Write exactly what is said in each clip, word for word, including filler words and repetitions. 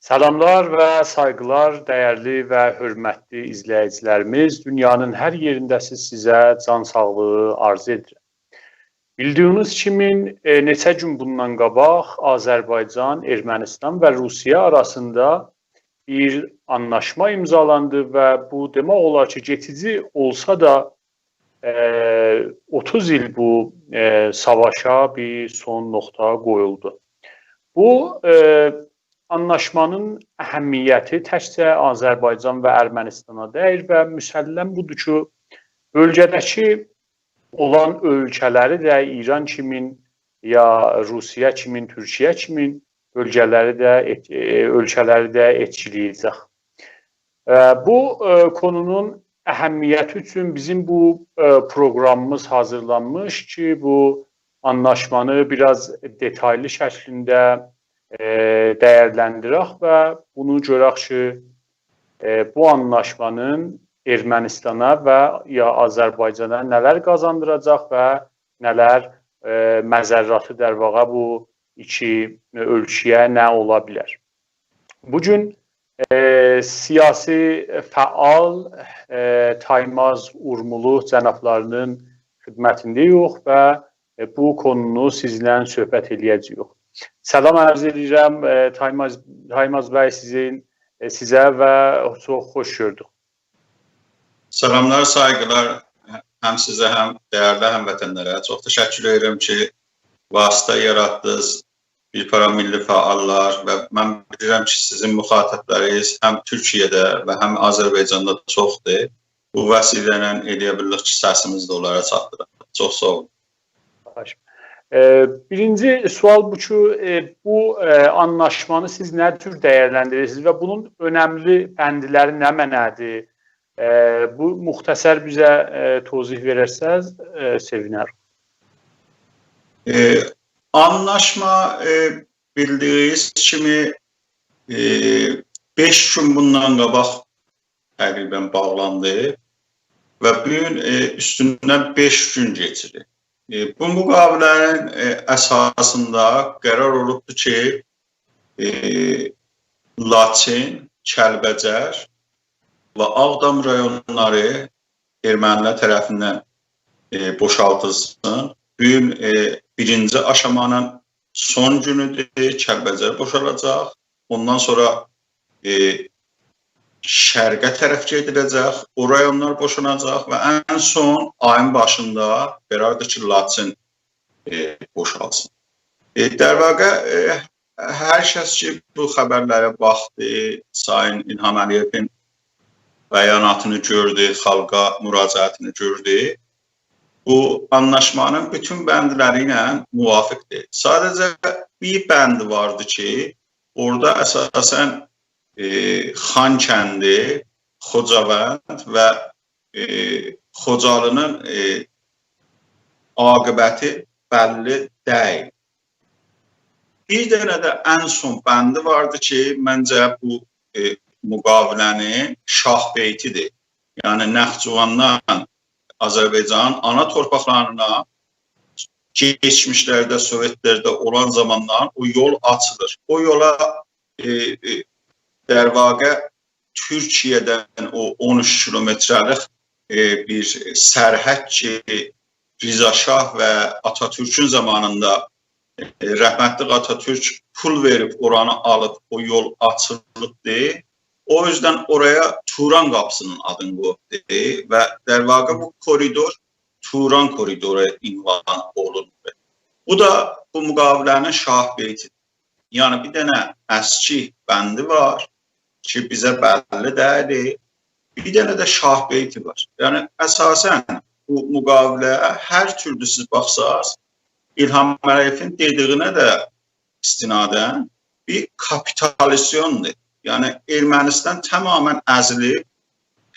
سلاملار و سایغیلار، دیرلی و حؤرمتلی ایزله‌ییجیلریمیز. دونیانین هر یئرینده‌سیز، سیزه جان ساغلیغی آرزو ائدیرم. بیلدیگینیز کیمی، ائ، نئچه گون بوندان قاباق آذربایجان، ارمنستان و روسیه آراسیندا بیر آنلاشما امضالاندی و بو دئمک اولار کی، کئچیجی اولسا دا، ائ، اوتوز ایل بو، ائ، ساواشا بیر سون نقطه قویولدو. بو، ائ، آنلاشمانین اهمیتی تکجه آذربایجان و ارمنستانا دئییل و مسلم بودور کی، بؤلگه‌ده‌کی اولان اؤلکه‌لری ده ایران کیمین، یا روسیه کیمین، تورکیه کیمین بؤلگه‌لری ده ائت-، ائ، اؤلکه‌لری ده ائتکیله‌یه‌جک. ائ، بو، ائ، کونونون اهمیتی اوچون بیزیم بو، ائ، پروقرامیمیز حاضیرلانمیش کی، بو آنلاشمانی بیر آز دئتایلی شکلینده، ائ، دیرلندیرک و بونو گؤرک کی، ائ، بو آنلاشمانین ارمنستانا و یا آذربایجانا نه‌لر قازاندیراجاق و نه‌لر، ائ، مضراتی، در واقع، بو ایکی اؤلکه‌یه نه اولا بیلر. بو گون، ائ، سیاسی فعال، ائ، تایماز اورمولو جنابلاری‌نین خدمتینده‌ییک و، ائ، بو کونونو سیزله صحبت ائله‌یه‌جه‌ییک. سلام عرض ائدیرم، ائ، تایماز، تایماز بی، سیزین، ائ، سیزه و چوخ خوش گؤردوک. سلاملار، سایغیلار هم سیزه، هم دیرلی هموطنلره. چوخ تشکر ائدیرم کی، واسطه یاراتدینیز. بیر پارا میللی فعاللار و من بیلیرم کی، سیزین مخاطبلرینیز هم تورکیه‌ده و هم آذربایجاندا چوخدور. بو وسیله ایله ائلیه بیلیریک کی، سسیمیزی ده اونلارا چاتدیراق. چوخ ساغ اولون. خواهش. ائ، بیرینجی سؤال بو کی، ائ، بو، ائ، آنلاشمانی سیز نه جور دیرلندیریرسینیز و بونون اؤنملی بندلری نمنه‌دیر؟ ائ، بو مختصر بیزه، ائ، توضیح وئررسز، ائ، سئوینرم. ائ، آنلاشما، ائ، بیلدیگینیز کیمی، ائ، بئش گون بوندان قاباق تقریباً باغلاندی و بو گون، ائ، اوستوندن بئش گون کئچیر. ائ، بو مقاوله‌نین، ائ، اساسیندا قرار اولوبدور کی، ائ، لاچین، کلبجر و آغدام رایونلاری ارمنی‌لر طرفیندن، ائ، بوشالتیلسین. بو گون، ائ، بیرینجی آشامانین سون گونودور، کلبجر بوشالاجاق. اوندان سونرا، ائ، شرقه طرف گئدیله‌جک، او رایونلار بوشاناجاق و ان سون آیین باشیندا قراردیر کی، لاچین، ائ، بوشالسین. ائ، در واقع، ائ، هر کس کی، بو خبرلره باخدی، سایین الهام علی‌یئوین بیاناتینی گؤردو، خالقا مراجعتینی گؤردو، بو آنلاشمانین بوتون بندلری ایله موافقدیر. ساده‌جه بیر بند واردی کی، اورادا اساساً، ائ، خانکندی، خجاوند و، ائ، خوجالی‌نین، ائ، عاقبتی بللی دئییل. بیر دنه ده ان سون بندی واردی کی، منجه بو، ائ، مقاوله‌نین شاه‌بیتی‌دیر. یعنی نخجواندان آذربایجانین آنا تورپاقلارینا کئچمیشلرده، سووئتلرده اولان زاماندان او یول آچیلیر. او یولا، ائ، ائ، در واقع تورکیه‌دن او اون اوچ کیلومتره‌لیک، ائ، بیر سرحد کی، رضا شاه و آتاتورکون زامانیندا، ائ، رحمتلیک آتاتورک پول وئریب اورانی آلیب، او یول آچیلیبدی. او یوزدن اورایا توران قاپیسی‌نین آدینی قویوبدو و در واقع بو کوریدور توران کوریدورو عنوان اولونور. بو دا بو مقاوله‌نین شاه‌بیتی‌دیر. یعنی بیر دنه اسکی بندی وار کی، بیزه بللی دئییل. بیر دنه ده شاه‌بیتی وار. یعنی اساساً بو مقاوله هر تورلو سیز باخساز، الهام علی‌یئوین دئدیگینه ده استناداً بیر کاپیتولیاسیون‌دور. یعنی ارمنستان تماماً ازیلیب،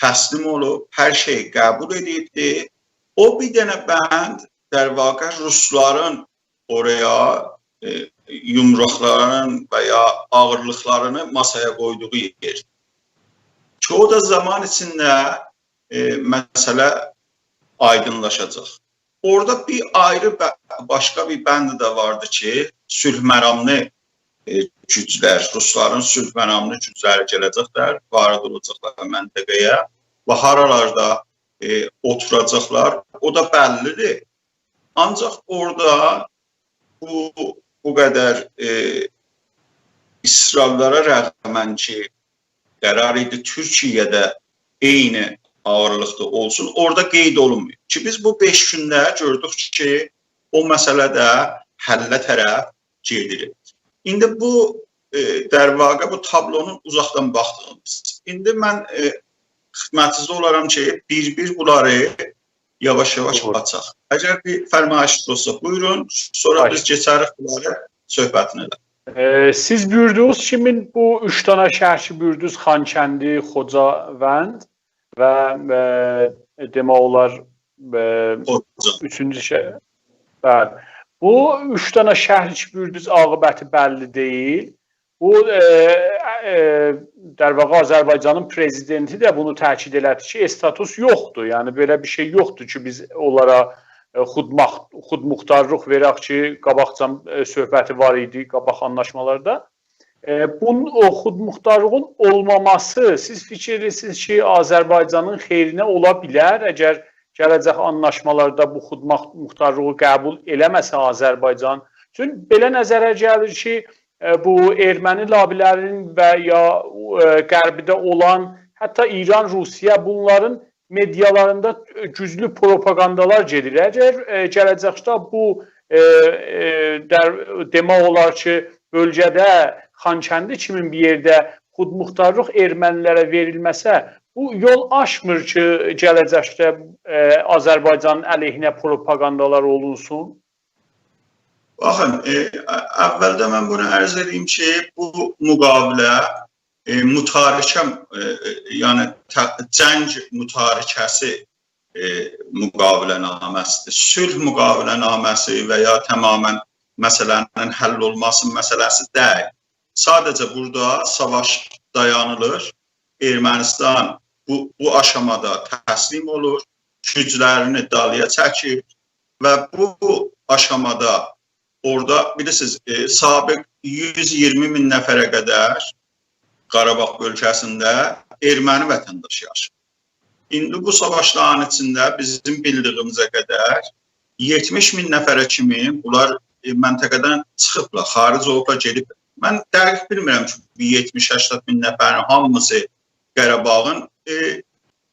تسلیم اولوب، هر شئیی قبول ائدیبدی. او بیر دنه بند، در واقع، روسلارین اورایا، ائ، یومروقلارین و یا آغیرلیقلارینی ماسایا قویدوغو یئر. کی، او دا زامان ایچینده، ائ، مسئله آیدینلاشاجاق. اورادا بیر آیری به-، باشقا بیر بند ده واردی کی، صلح مراملی، ائ، گوجلر، روسلارین صلح مراملی گوجلری گله‌جکلر، وارد اولاجاقلار منطقه‌یه و هارالاردا، ائ، اوتوراجاقلار، او دا بللی‌دیر. آنجاق اورادا بو، بو قدر، ائ، اصرارلارا رغماً کی، قرار ایدی تورکیه ده عینی آغیرلیقدا اولسون، اورادا قید اولونماییب. کی، بیز بو بئش گونده گؤردوک کی، او مسئله ده حله طرف گئدیر. ایندی بو، ائ، در واقع بو تابلونون اوزاقدان باخدیغیمیز. ایندی من، ائ، خدمتینیزده اولارام کی، بیر-بیر بونلاری یاواش-یاواش بویورون. آچاق. اگر بیر فرمایشینیز اولسا، بویورون. سونرا خواهش بیز کئچریک بونلاری صحبتینه ده. ائ، سیز بویوردوغونوز کیمین بو اوچ دنه شهر کی بویوردونوز، خانکندی، خوجاوند و، ائ، دئمک اولار، ائ، خوجا. اوچونجو شهر. بلی. بو اوچ دنه شهر کی بویوردونوز، عاقبتی بللی دئییل. بو، ائ، ائ، در واقع آذربایجانین پرزیدنتی ده بونو تأکید ائله‌دی کی، استاتوس یوخدور. یعنی، بئله بیر شئی یوخدور کی، بیز اونلارا، ائ، خودماخ-، خودمختارلیق وئرک کی، قاباقجا، ائ، صحبتی وار ایدی، قاباق آنلاشمالاردا. ائ، بونون، او خودمختارلیغین اولماماسی، سیز فیکیر ائدیرسینیز کی، آذربایجانین خئیرینه اولا بیلر، اگر گله‌جک آنلاشمالاردا بو خودمختارلیغی قبول ائله‌مه‌سه آذربایجان؟ چونکی بئله نظره گلیر کی، ائ، بو ارمنی لابی‌لرین و یا، ائ، غربیده اولان، حتی ایران، روسیه، بونلارین مئدیالاریندا گوجلو پروپاگاندالار گئدیر. اگر، ائ، گله‌جکده بو، ائ، ائ، در-، دئمک اولار کی، بؤلگه‌ده، خانکندی کیمین بیر یئرده خودمختارلیق ارمنی‌لره وئریلمه‌سه، بو یول آچمیر کی، گله‌جکده، ائ، آذربایجانین علیهینه پروپاگاندالار اولونسون؟ باخین، ائ، ا-، اولده من بونو عرض ائدیم کی، بو مقابله، ائ، متارکه، ائ، ائ، یعنی ت-، جنگ متارکه‌سی، ائ، مقابله‌نامه‌سی‌دیر. صلح مقابله‌نامه‌سی و یا تماماً مسئله‌نین حل اولماسی مسئله‌سی دئییل. ساده‌جه بورادا ساواش دایانیلیر. ارمنستان بو، بو آشامادا تسلیم اولور، گوجلرینی دالییا چکیر و بو آشامادا اورادا، بیلیرسینیز، ائ، سابق یوز اییرمی مین نفره قدر قاراباغ بؤلگه‌سینده ارمنی وطنداش یاشاییر. ایندی بو ساواشلارین ایچینده بیزیم بیلدیگیمیزه قدر یئتمیش مین نفره کیمی بونلار، ائ، منطقه‌دن چیخیبلار، خارج اولوبلار، گئدیب. من دقیق بیلمیرم کی، بو یئتمیش هشتاد مین نفرین هامیسی قاراباغین، ائ،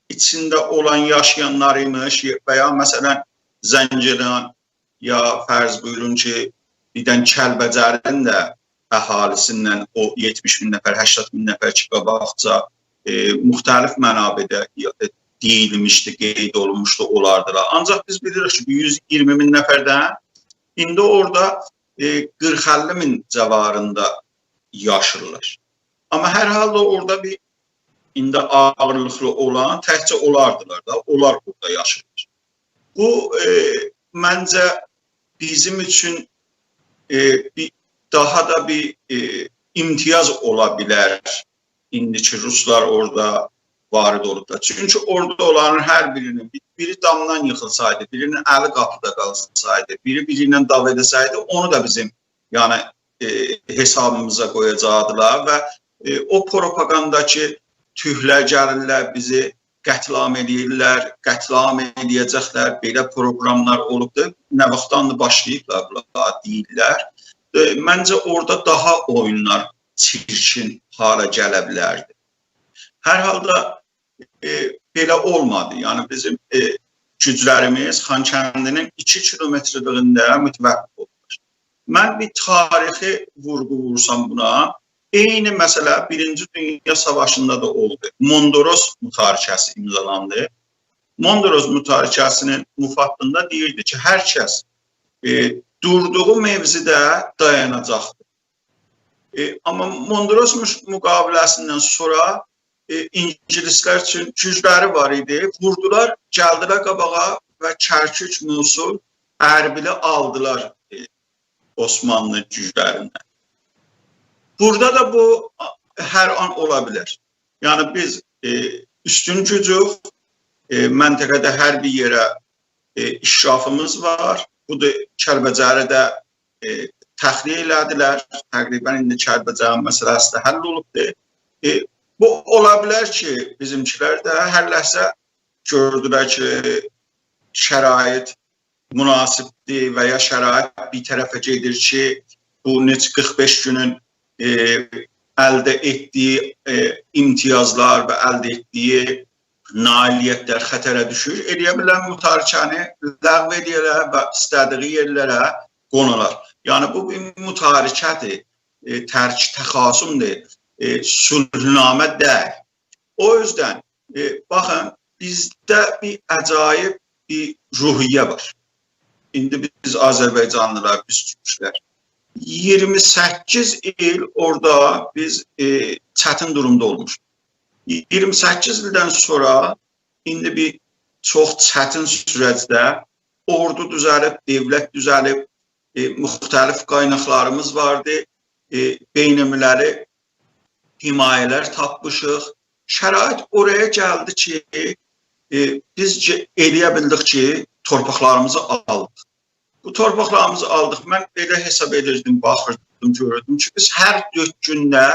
ایچینده اولان یاشایانلار ایمیش و یا، مثلا، زنگیلان، یا فرض بویورون کی، بیردن کلبجرین ده اهالیسیندن او یئتمیش مین نفر، هشتاد مین نفر کی، قاباقجا، ائ، مختلف منابعده، ائ، دئییلمیشدی، قید اولونموشدو، اولاردیلار. آنجاق بیز بیلیریک کی، بو یوز اییرمی مین نفردن ایندی اورادا، ائ، قیرخ اللی مین جاواریندا یاشیرلار. آمما هر حالدا اورادا بیر، ایندی آغیرلیقلی اولان تکجه اولاردیلار دا، اونلار اورادا یاشیرلار. بو، ائ، منجه بیزیم اوچون، ائ، بیر، داها دا بیر، ائ، امتیاز اولا بیلر ایندی کی، روسلار اورادا وارد اولوبلار. چونکی اورادا اونلارین هر بیرینین بیر-، بیری دامدان ییخیلسایدی، بیرینین الی قاپیدا قالسایدی، بیری بیری ایله دعوا ائده‌سیدی، اونو دا بیزیم، یعنی، ائ، حسابیمیزا قویاجاقدیلار و، ائ، او پروپاگاندا کی، تورکلر گلیرلر، بیزی قتل‌عام ائله‌ییرلر، قتل‌عام ائله‌یه‌جکلر، بئله پروگراملار اولوبدور. نه واختداندیر باشلاییبلار بونلار دئییرلر. ائ، منجه اورادا داها اویونلار چیرکین حالا گله بیلردی. هر حالدا، ائ، بئله اولمادی. یعنی بیزیم، ائ، گوجلریمیز خانکندی‌نین ایکی کیلومترلیگینده متوقف اولدولار. من بیر تاریخی وورغو وورسام بونا، عینی مسئله بیرینجی دونیا ساواشیندا دا اولدو. موندروس متارکه‌سی امضالاندی. موندروس متارکه‌سی‌نین مفادیندا دئییردی کی، هر کس، ائ، دوردوغو موضعده دایاناجاقدیر. ائ، آمما موندروس مش-، مقابله‌سیندن سونرا، ائ، اینگیلیسلر اوچون گوجلری وار ایدی. ووردولار، گلدیلر قاباغا، و کرکوک، موصل، اربیلی آلدیلار، ائ، عثمانلی گوجلریندن. بورادا دا بو هر آن اولا بیلر. یعنی بیز، ائ، اوستون گوجوک، ائ، منطقه‌ده هر بیر یئره، ائ، اشرافیمیز وار. بو دا کلبجری ده، ائ، تخلیه ائله‌دیلر. تقریباً ایندی کلبجرین مسئله‌سی ده حل اولوبدور. ائ، بو اولا بیلر کی، بیزیمکیلر ده هر لحظه گؤردولر کی، شرایط مناسبدیر و یا شرایط بیر طرفه گئدیر کی، بو نئچه قیرخ بئش گونون، ائ، الده ائتدیگی، ائ، امتیازلار و الده ائتدیگی نائلیت‌لر خطره دوشور. ائلیه بیلر متارکه‌نی لغو ائلیه‌لر و ایسته‌دیگی یئرلره قونالار. یعنی بو بیر متارکه‌دیر، ائ، ترک تخاصمدور، ائ، صلح‌نامه دئییل. او یوزدن، ائ، باخین، بیزده بیر عجایب بیر روحیه وار. ایندی بیز آذربایجانلیلار، بیز تورکلر اییرمی سککیز ایل اورادا بیز، ائ، چتین دورومدا اولموشوق. اییرمی سککیز ایلدن سونرا ایندی بیر چوخ چتین سورجده اوردو دوزلیب، دؤولت دوزلیب، ائ، مختلف قایناقلاریمیز واردی، ائ، بین‌المللی حمایه‌لر تاپمیشیق. شرایط اورایا گلدی کی، ائ، بیز گئ-، ائلیه بیلدیک کی، تورپاقلاریمیزی آلدیق. بو تورپاقلاریمیزی آلدیق. من ائله حساب ائدیردیم، باخیردیم، گؤروردوم کی، بیز هر دؤرد گونده،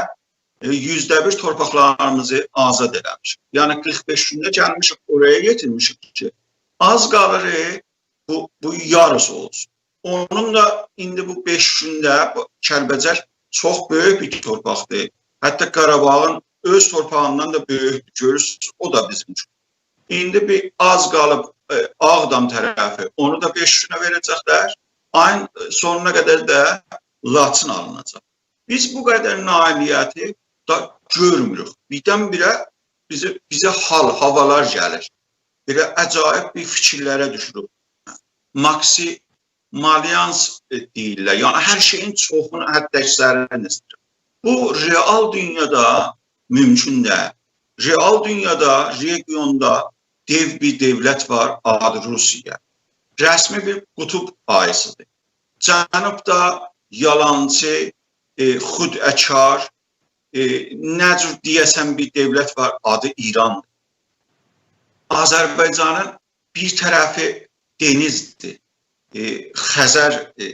ائ، یوزده بیر تورپاقلاریمیزی آزاد ائله‌میشیک. یعنی قیرخ بئش گونده گلمیشیک، اورایا یئتیرمیشیک کی، آز قالیر، ائ، بو، بو یاریسی اولسون. اونون دا ایندی بو بئش گونده بو کلبجر چوخ بؤیوک بیر تورپاقدیر. حتی قاراباغین اؤز تورپاغیندان دا بؤیوکدور. گؤرورسونوز، او دا بیزیم اوچون. ایندی بیر آز قالیب، ائ، آغدام طرفی، اونو دا بئش گونه وئره‌جکلر. آیین، ائ، سونونا قدر ده لاچین آلیناجاق. بیز بو قدر نائلیتی دا گؤرموروک. بیردن-بیره بیزه، بیزه حال، هاوالار گلیر. بئله عجایب بیر فیکیرلره دوشوروک. ماکسیمالیانس، ائ، دئییرلر. یعنی هر شئیین چوخونو، حداکثرینی ایسته‌ییر. بو رئال دونیادا مومکون دئییل. رئال دونیادا، رئگیوندا دئو بیر دؤولت وار، آدی روسیه. رسمی بیر قطب آییسیدیر. جنوبدا یالانچی، ائ، خوداکار، ائ، نه جور دئیه‌سن بیر دؤولت وار، آدی ایراندیر. آذربایجانین بیر طرفی دنیزدیر، ائ، خزر، ائ،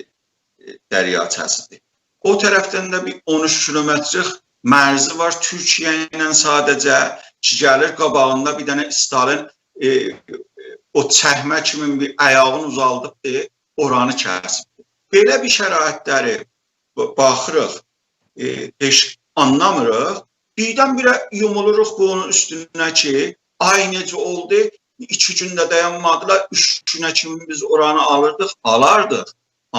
ائ، دریاچه‌سیدیر. او طرفدن ده بیر اون اوچ کیلومترلیک مرزی وار تورکیه ایله ساده‌جه، کی گلیر قاباغیندا بیر دنه استالین، ائ، ائ، او چکمه کیمین بیر آیاغینی اوزالدیبدیر، اورانی کسیبدیر. بئله بیر شرایطلری با-، باخیریق، ائ، هئچ آنلامیریق. بیردن-بیره یومولوروق بونون اوستونه کی، آی نئجه اولدو، ایکی گون ده دایانمادیلار، اوچ گونه کیمی بیز اورانی آلیردیق، آلاردیق.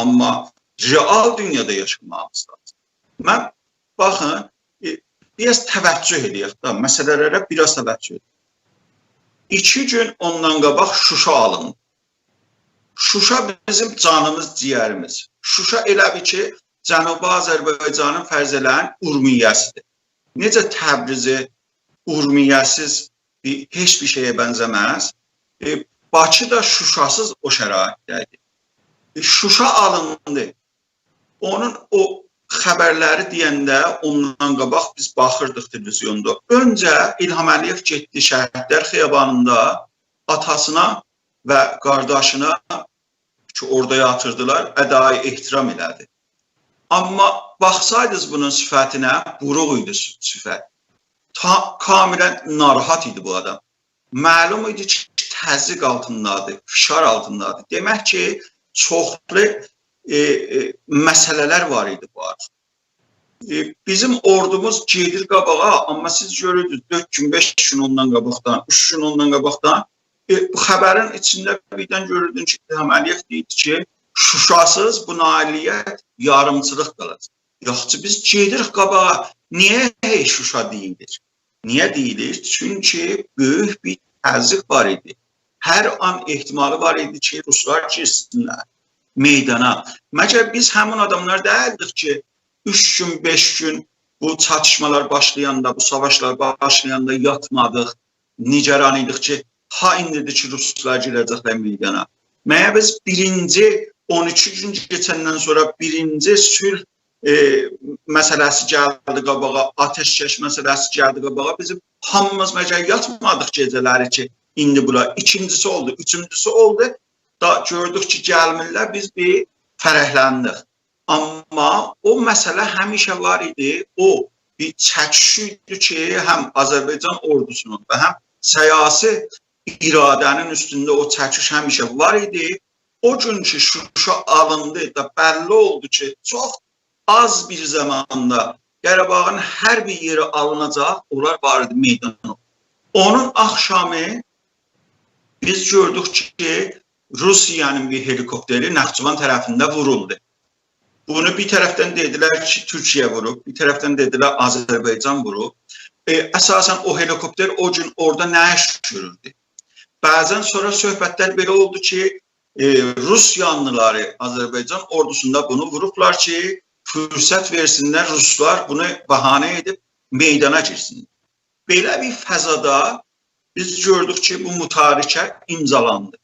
آمما رئال دونیادا یاشاماغیمیز لازیم. من، باخین، ائ، بیر آز توجه ائله‌یک ده، مسئله‌لره بیر آز توجه ائدک. ایکی گون اوندان قاباق شوشا آلیندی. شوشا بیزیم جانیمیز، جیگریمیز. شوشا ائله بیل کی، جنوبی آذربایجانین، فرض ائله‌یین، اورمیه‌سیدیر. نئجه تبریزی اورمیه‌سیز بیر، هئچ بیر شئیه بنزه‌مز. ائ، باکی دا شوشاسیز او شرایطده‌دیر. ائ، شوشا آلیندی. اونون او خبرلری دئینده، اوندان قاباق بیز باخیردیق تلویزیوندا. اؤنجه الهام علی‌یئو گئتدی شهیدلر خیابانیندا آتاسینا و قارداشینا، کی اورادا یاتیردیلار، ادای احترام ائله‌دی. آمما باخسایدینیز بونون صیفتینه، بوروق ایدی صی-، صیفت. تا-، کاملاً ناراحت ایدی بو آدام. معلوم ایدی کی، تضییق آلتیندادیر، فشار آلتیندادیر. دئمک کی، چوخلو، ائ، ائ، مسئله‌لر وار ایدی بو آرادا. ائ، بیزیم اوردوموز گئدیر قاباغا، آمما سیز گؤروردونوز، دؤرد گون، بئش گون اوندان قاباقدان، اوچ گون اوندان قاباقدان، ائ، بو خبرین ایچینده بیردن گؤروردون کی، الهام علی‌یئو دئییردی کی، شوشاسیز بو نائلیت یاریمچیلیق قالاجاق. یاخشی، بیز گئدیریک قاباغا، نییه هئی شوشا دئییلیر؟ نییه دئییلیر؟ چونکی بؤیوک بیر تضییق وار ایدی. هر آن احتمالی وار ایدی کی، روسلار گیرسینلر میدانا. مگر بیز همین آداملار دئییلدیک کی، اوچ گون، بئش گون بو چاتیشمالار باشلایاندا، بو ساواشلار باشلایاندا یاتمادیق، نگران ایدیک کی، ها ایندیدیر کی، روسلار گیره‌جکلر میدانا. مگر بیز بیرینجی اون ایکی گون کئچندن سونرا بیرینجی صلح، ائ، مسئله‌سی گلدی قاباغا، آتشکش مسئله‌سی گلدی قاباغا، بیزیم هامیمیز مگر یاتمادیق گئجه‌لری کی، ایندی بولار. ایکینجیسی اولدو، اوچونجوسو اولدو. دا گؤردوک کی، گلمیرلر، بیز بیر فرحلندیک. آمما او مسئله همیشه وار ایدی. او بیر چکیشی ایدی کی، هم آذربایجان اوردوسونون و هم سیاسی اراده‌نین اوستونده او چکیش همیشه وار ایدی. او گون کی، شوشا آلیندی، دا بللی اولدو کی، چوخ آز بیر زاماندا قاراباغین هر بیر یئری آلیناجاق، اونلار وار ایدی میدانا. اونون آخشامی بیز گؤردوک کی، روسیه‌نین بیر هلیکوپتری نخجوان طرفینده وورولدو. بونو بیر طرفدن دئدیلر کی، تورکیه ووروب، بیر طرفدن دئدیلر آذربایجان ووروب. ائ، اساساً او هلیکوپتر او گون اورادا نه ایش گؤروردو؟ بعضاً سونرا صحبتلر بئله اولدو کی، ائ، روس یانلیلاری آذربایجان اوردوسوندا بونو ووروبلار کی، فرصت وئرسینلر، روسلار بونو بهانه ائدیب میدانا گیرسین. بئله بیر فضادا بیز گؤردوک کی، بو متارکه امضالاندی.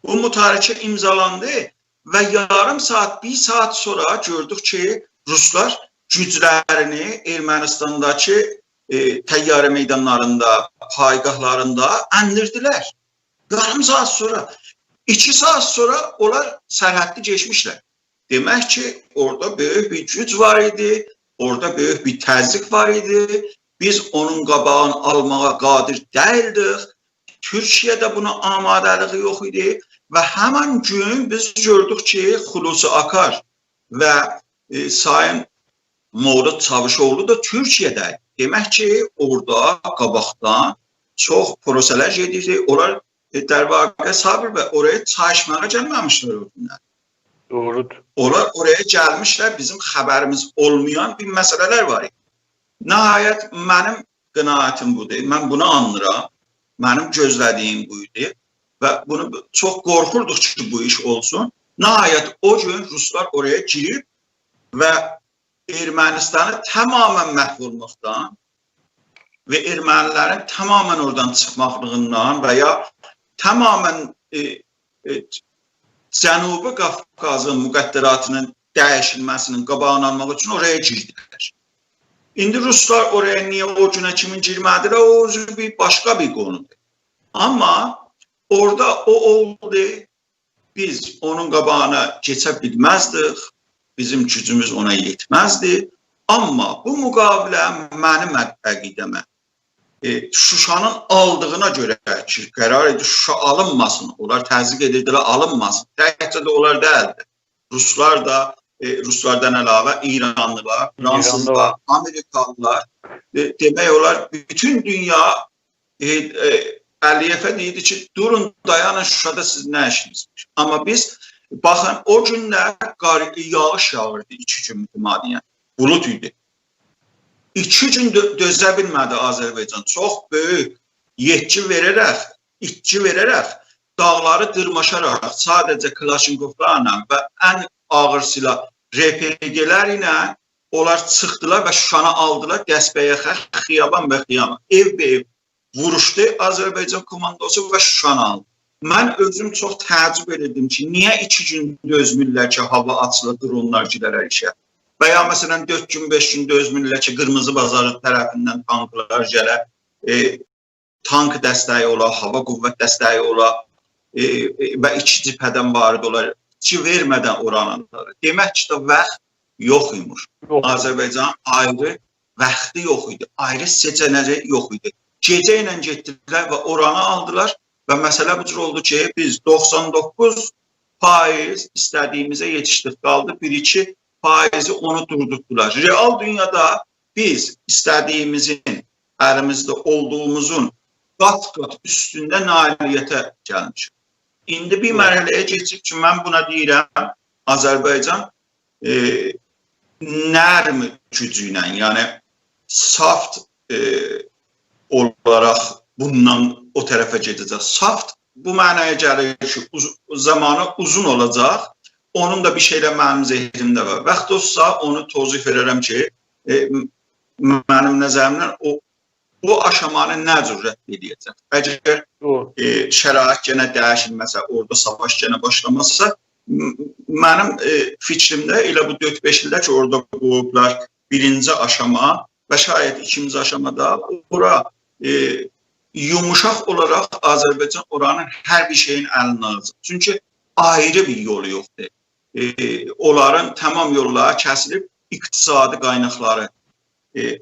بو متارکه امضالاندی و یاریم ساعات، بیر ساعات سونرا گؤردوک کی، روسلار گوجلرینی ارمنستانداکی، ائ، طیاره میدانلاریندا، پایگاهلاریندا اندیردیلر. یاریم ساعات سونرا، ایکی ساعات سونرا اونلار سرحدی کئچمیشلر. دئمک کی، اورادا بؤیوک بیر گوج وار ایدی، اورادا بؤیوک بیر تزریق وار ایدی. بیز اونون قاباغینی آلماغا قادر دئییلدیک. تورکیه‌ده بونا آماده‌لیگی یوخ ایدی و همین گون بیز گؤردوک کی، خلوصی آکار و، ائ، سایین مولود چاووشئوغلو دا تورکیه‌ده. دئمک کی، اورادا قاباقدان چوخ پروسه‌لر گئدیردی. اونلار، ائ، در واقع، صابر بی، اورایا چای ایچمه‌یه گلمه‌میشلر او گونلر. دوغرودور. اونلار اورایا گلمیشلر، بیزیم خبریمیز اولمایان بیر مسئله‌لر وار ایدی. نهایت، منیم قناعتیم بودور. من بونو آنلیرام. منیم گؤزله‌دیگیم بو ایدی. و بونو چوخ قورخوردوق کی، بو ایش اولسون. نهایت، او گون روسلار اورایا گیریب و ارمنستانی تماماً محو اولماقدان و ارمنی‌لرین تماماً اورادان چیخماقلیغیندان و یا تماماً، ائ، ائ، جنوبی قافقازین مقدراتینین دییشیلمه‌سینین قاباغینی آلماق اوچون اورایا گیردیلر. ایندی روسلار اورایا نییه او گونه کیمی گیرمه‌دیلر، او اؤزو بیر باشقا بیر قونودور. آمما اورادا او اولدو، بیز اونون قاباغینا کئچه بیلمزدیک، بیزیم گوجوموز اونا یئتمزدی. آمما بو مقابله منیم عق-، عقیده‌مه، ائ، شوشانین آلدیغینا گؤره کی، قرار ایدی شوشا آلینماسین، اونلار تزریق ائدیردیلر، آلینماسین. تکجه ده اونلار دئییلدی. روسلار دا، ائ، روسلاردان علاوه ایرانلیلار، فرانسیزلار، ایرانلیلار. آمریکالیلار، ائ، دئمک اولار، بوتون دونیا، ائ، ائ، علی‌یئوه دئییردی کی، «دورون، دایانین، شوشادا سیزین نه ایشینیز وار؟» آمما بیز، باخین، او گونلر قار، یاغیش یاغیردی ایکی گون متمادیاً. بولود ایدی. ایکی گون دؤ، دؤزه بیلمه‌دی آذربایجان. چوخ بؤیوک یئتکی وئره‌رک، ایتکی وئره‌رک، داغلاری دیرماشاراق، ساده‌جه کلاشینکوفلارلا و ان آغیر سیلاح، ر‌پ‌گ‌لر ایله اونلار چیخدیلار و شوشانی آلدیلار، دست به یخه، خیابان به خیابان، ائو به ائو ووروشدو آذربایجان کوماندوسو و شوشانی آلدی. من اؤزوم چوخ تعجب ائله‌دیم کی، نییه ایکی گون دؤزمورلر کی، هاوا آچیلا، درونلار گیره‌لر ایچری؟ و یا، مثلاً، دؤرد گون، بئش گون دؤزمورلر کی، قیرمیزی بازار طرفیندن تانکلار گله، ائ، تانک دستگی اولا، هاوا قوت دستگی اولا، ائ، ائ، و ایکی جبهه‌دن وارد اولار کی، وئرمه‌دن اورانی آلار. دئمک کی، دا واخت یوخ ایمیش. یوخ. آذربایجانین آیری واختی یوخ ایدی، آیری سئچه‌نه‌یی یوخ ایدی. گئجه ایله گئتدیلر و اورانی آلدیلار و مسئله بو جور اولدو کی، بیز دوخسان دوققوز فایز ایسته‌دیگیمیزه یئتیشدیک، قالدی بیر ایکی فایزی، اونو دوردوتدولار. رئال دونیادا بیز ایسته‌دیگیمیزین، الیمیزده اولدوغوموزون قات-قات اوستونده نااهلیته گلمیشیک. ایندی بیر، بلی، مرحله‌یه کئچیب کی، من بونا دئییرم، آذربایجان، ائ، نرم گوجو ایله، یعنی soft، ائ، اولاراق بوندان او طرفه گئده‌جک. Soft بو معنایا گلیر کی، اوز، زامانی اوزون اولاجاق، اونون دا بیر شئیلر منیم ذهنیمده وار. واخت اولسا، اونو توضیح وئررم کی، ائ، م، منیم نظریمدن او بو آشامانی نه جور رد ائله‌یه‌جک؟ اگر، دوغرو. ائ، شرایط گئنه دییشیلمه‌سه، اورادا ساواش گئنه باشلامازسا، م-، منیم، ائ، فیکریمده ائله بو دؤرد-بئش ایلده کی، اورادا قویوبلار بیرینجی آشاما و شاید ایکینجی آشامادا اورا، ائ، یوموشاق اولاراق آذربایجان اورانین هر بیر شئیین الینه آلاجاق. چونکی آیری بیر یولو یوخدور. ائ، اونلارین تمام یوللاری کسیلیب، اقتصادی قایناقلاری، ائ،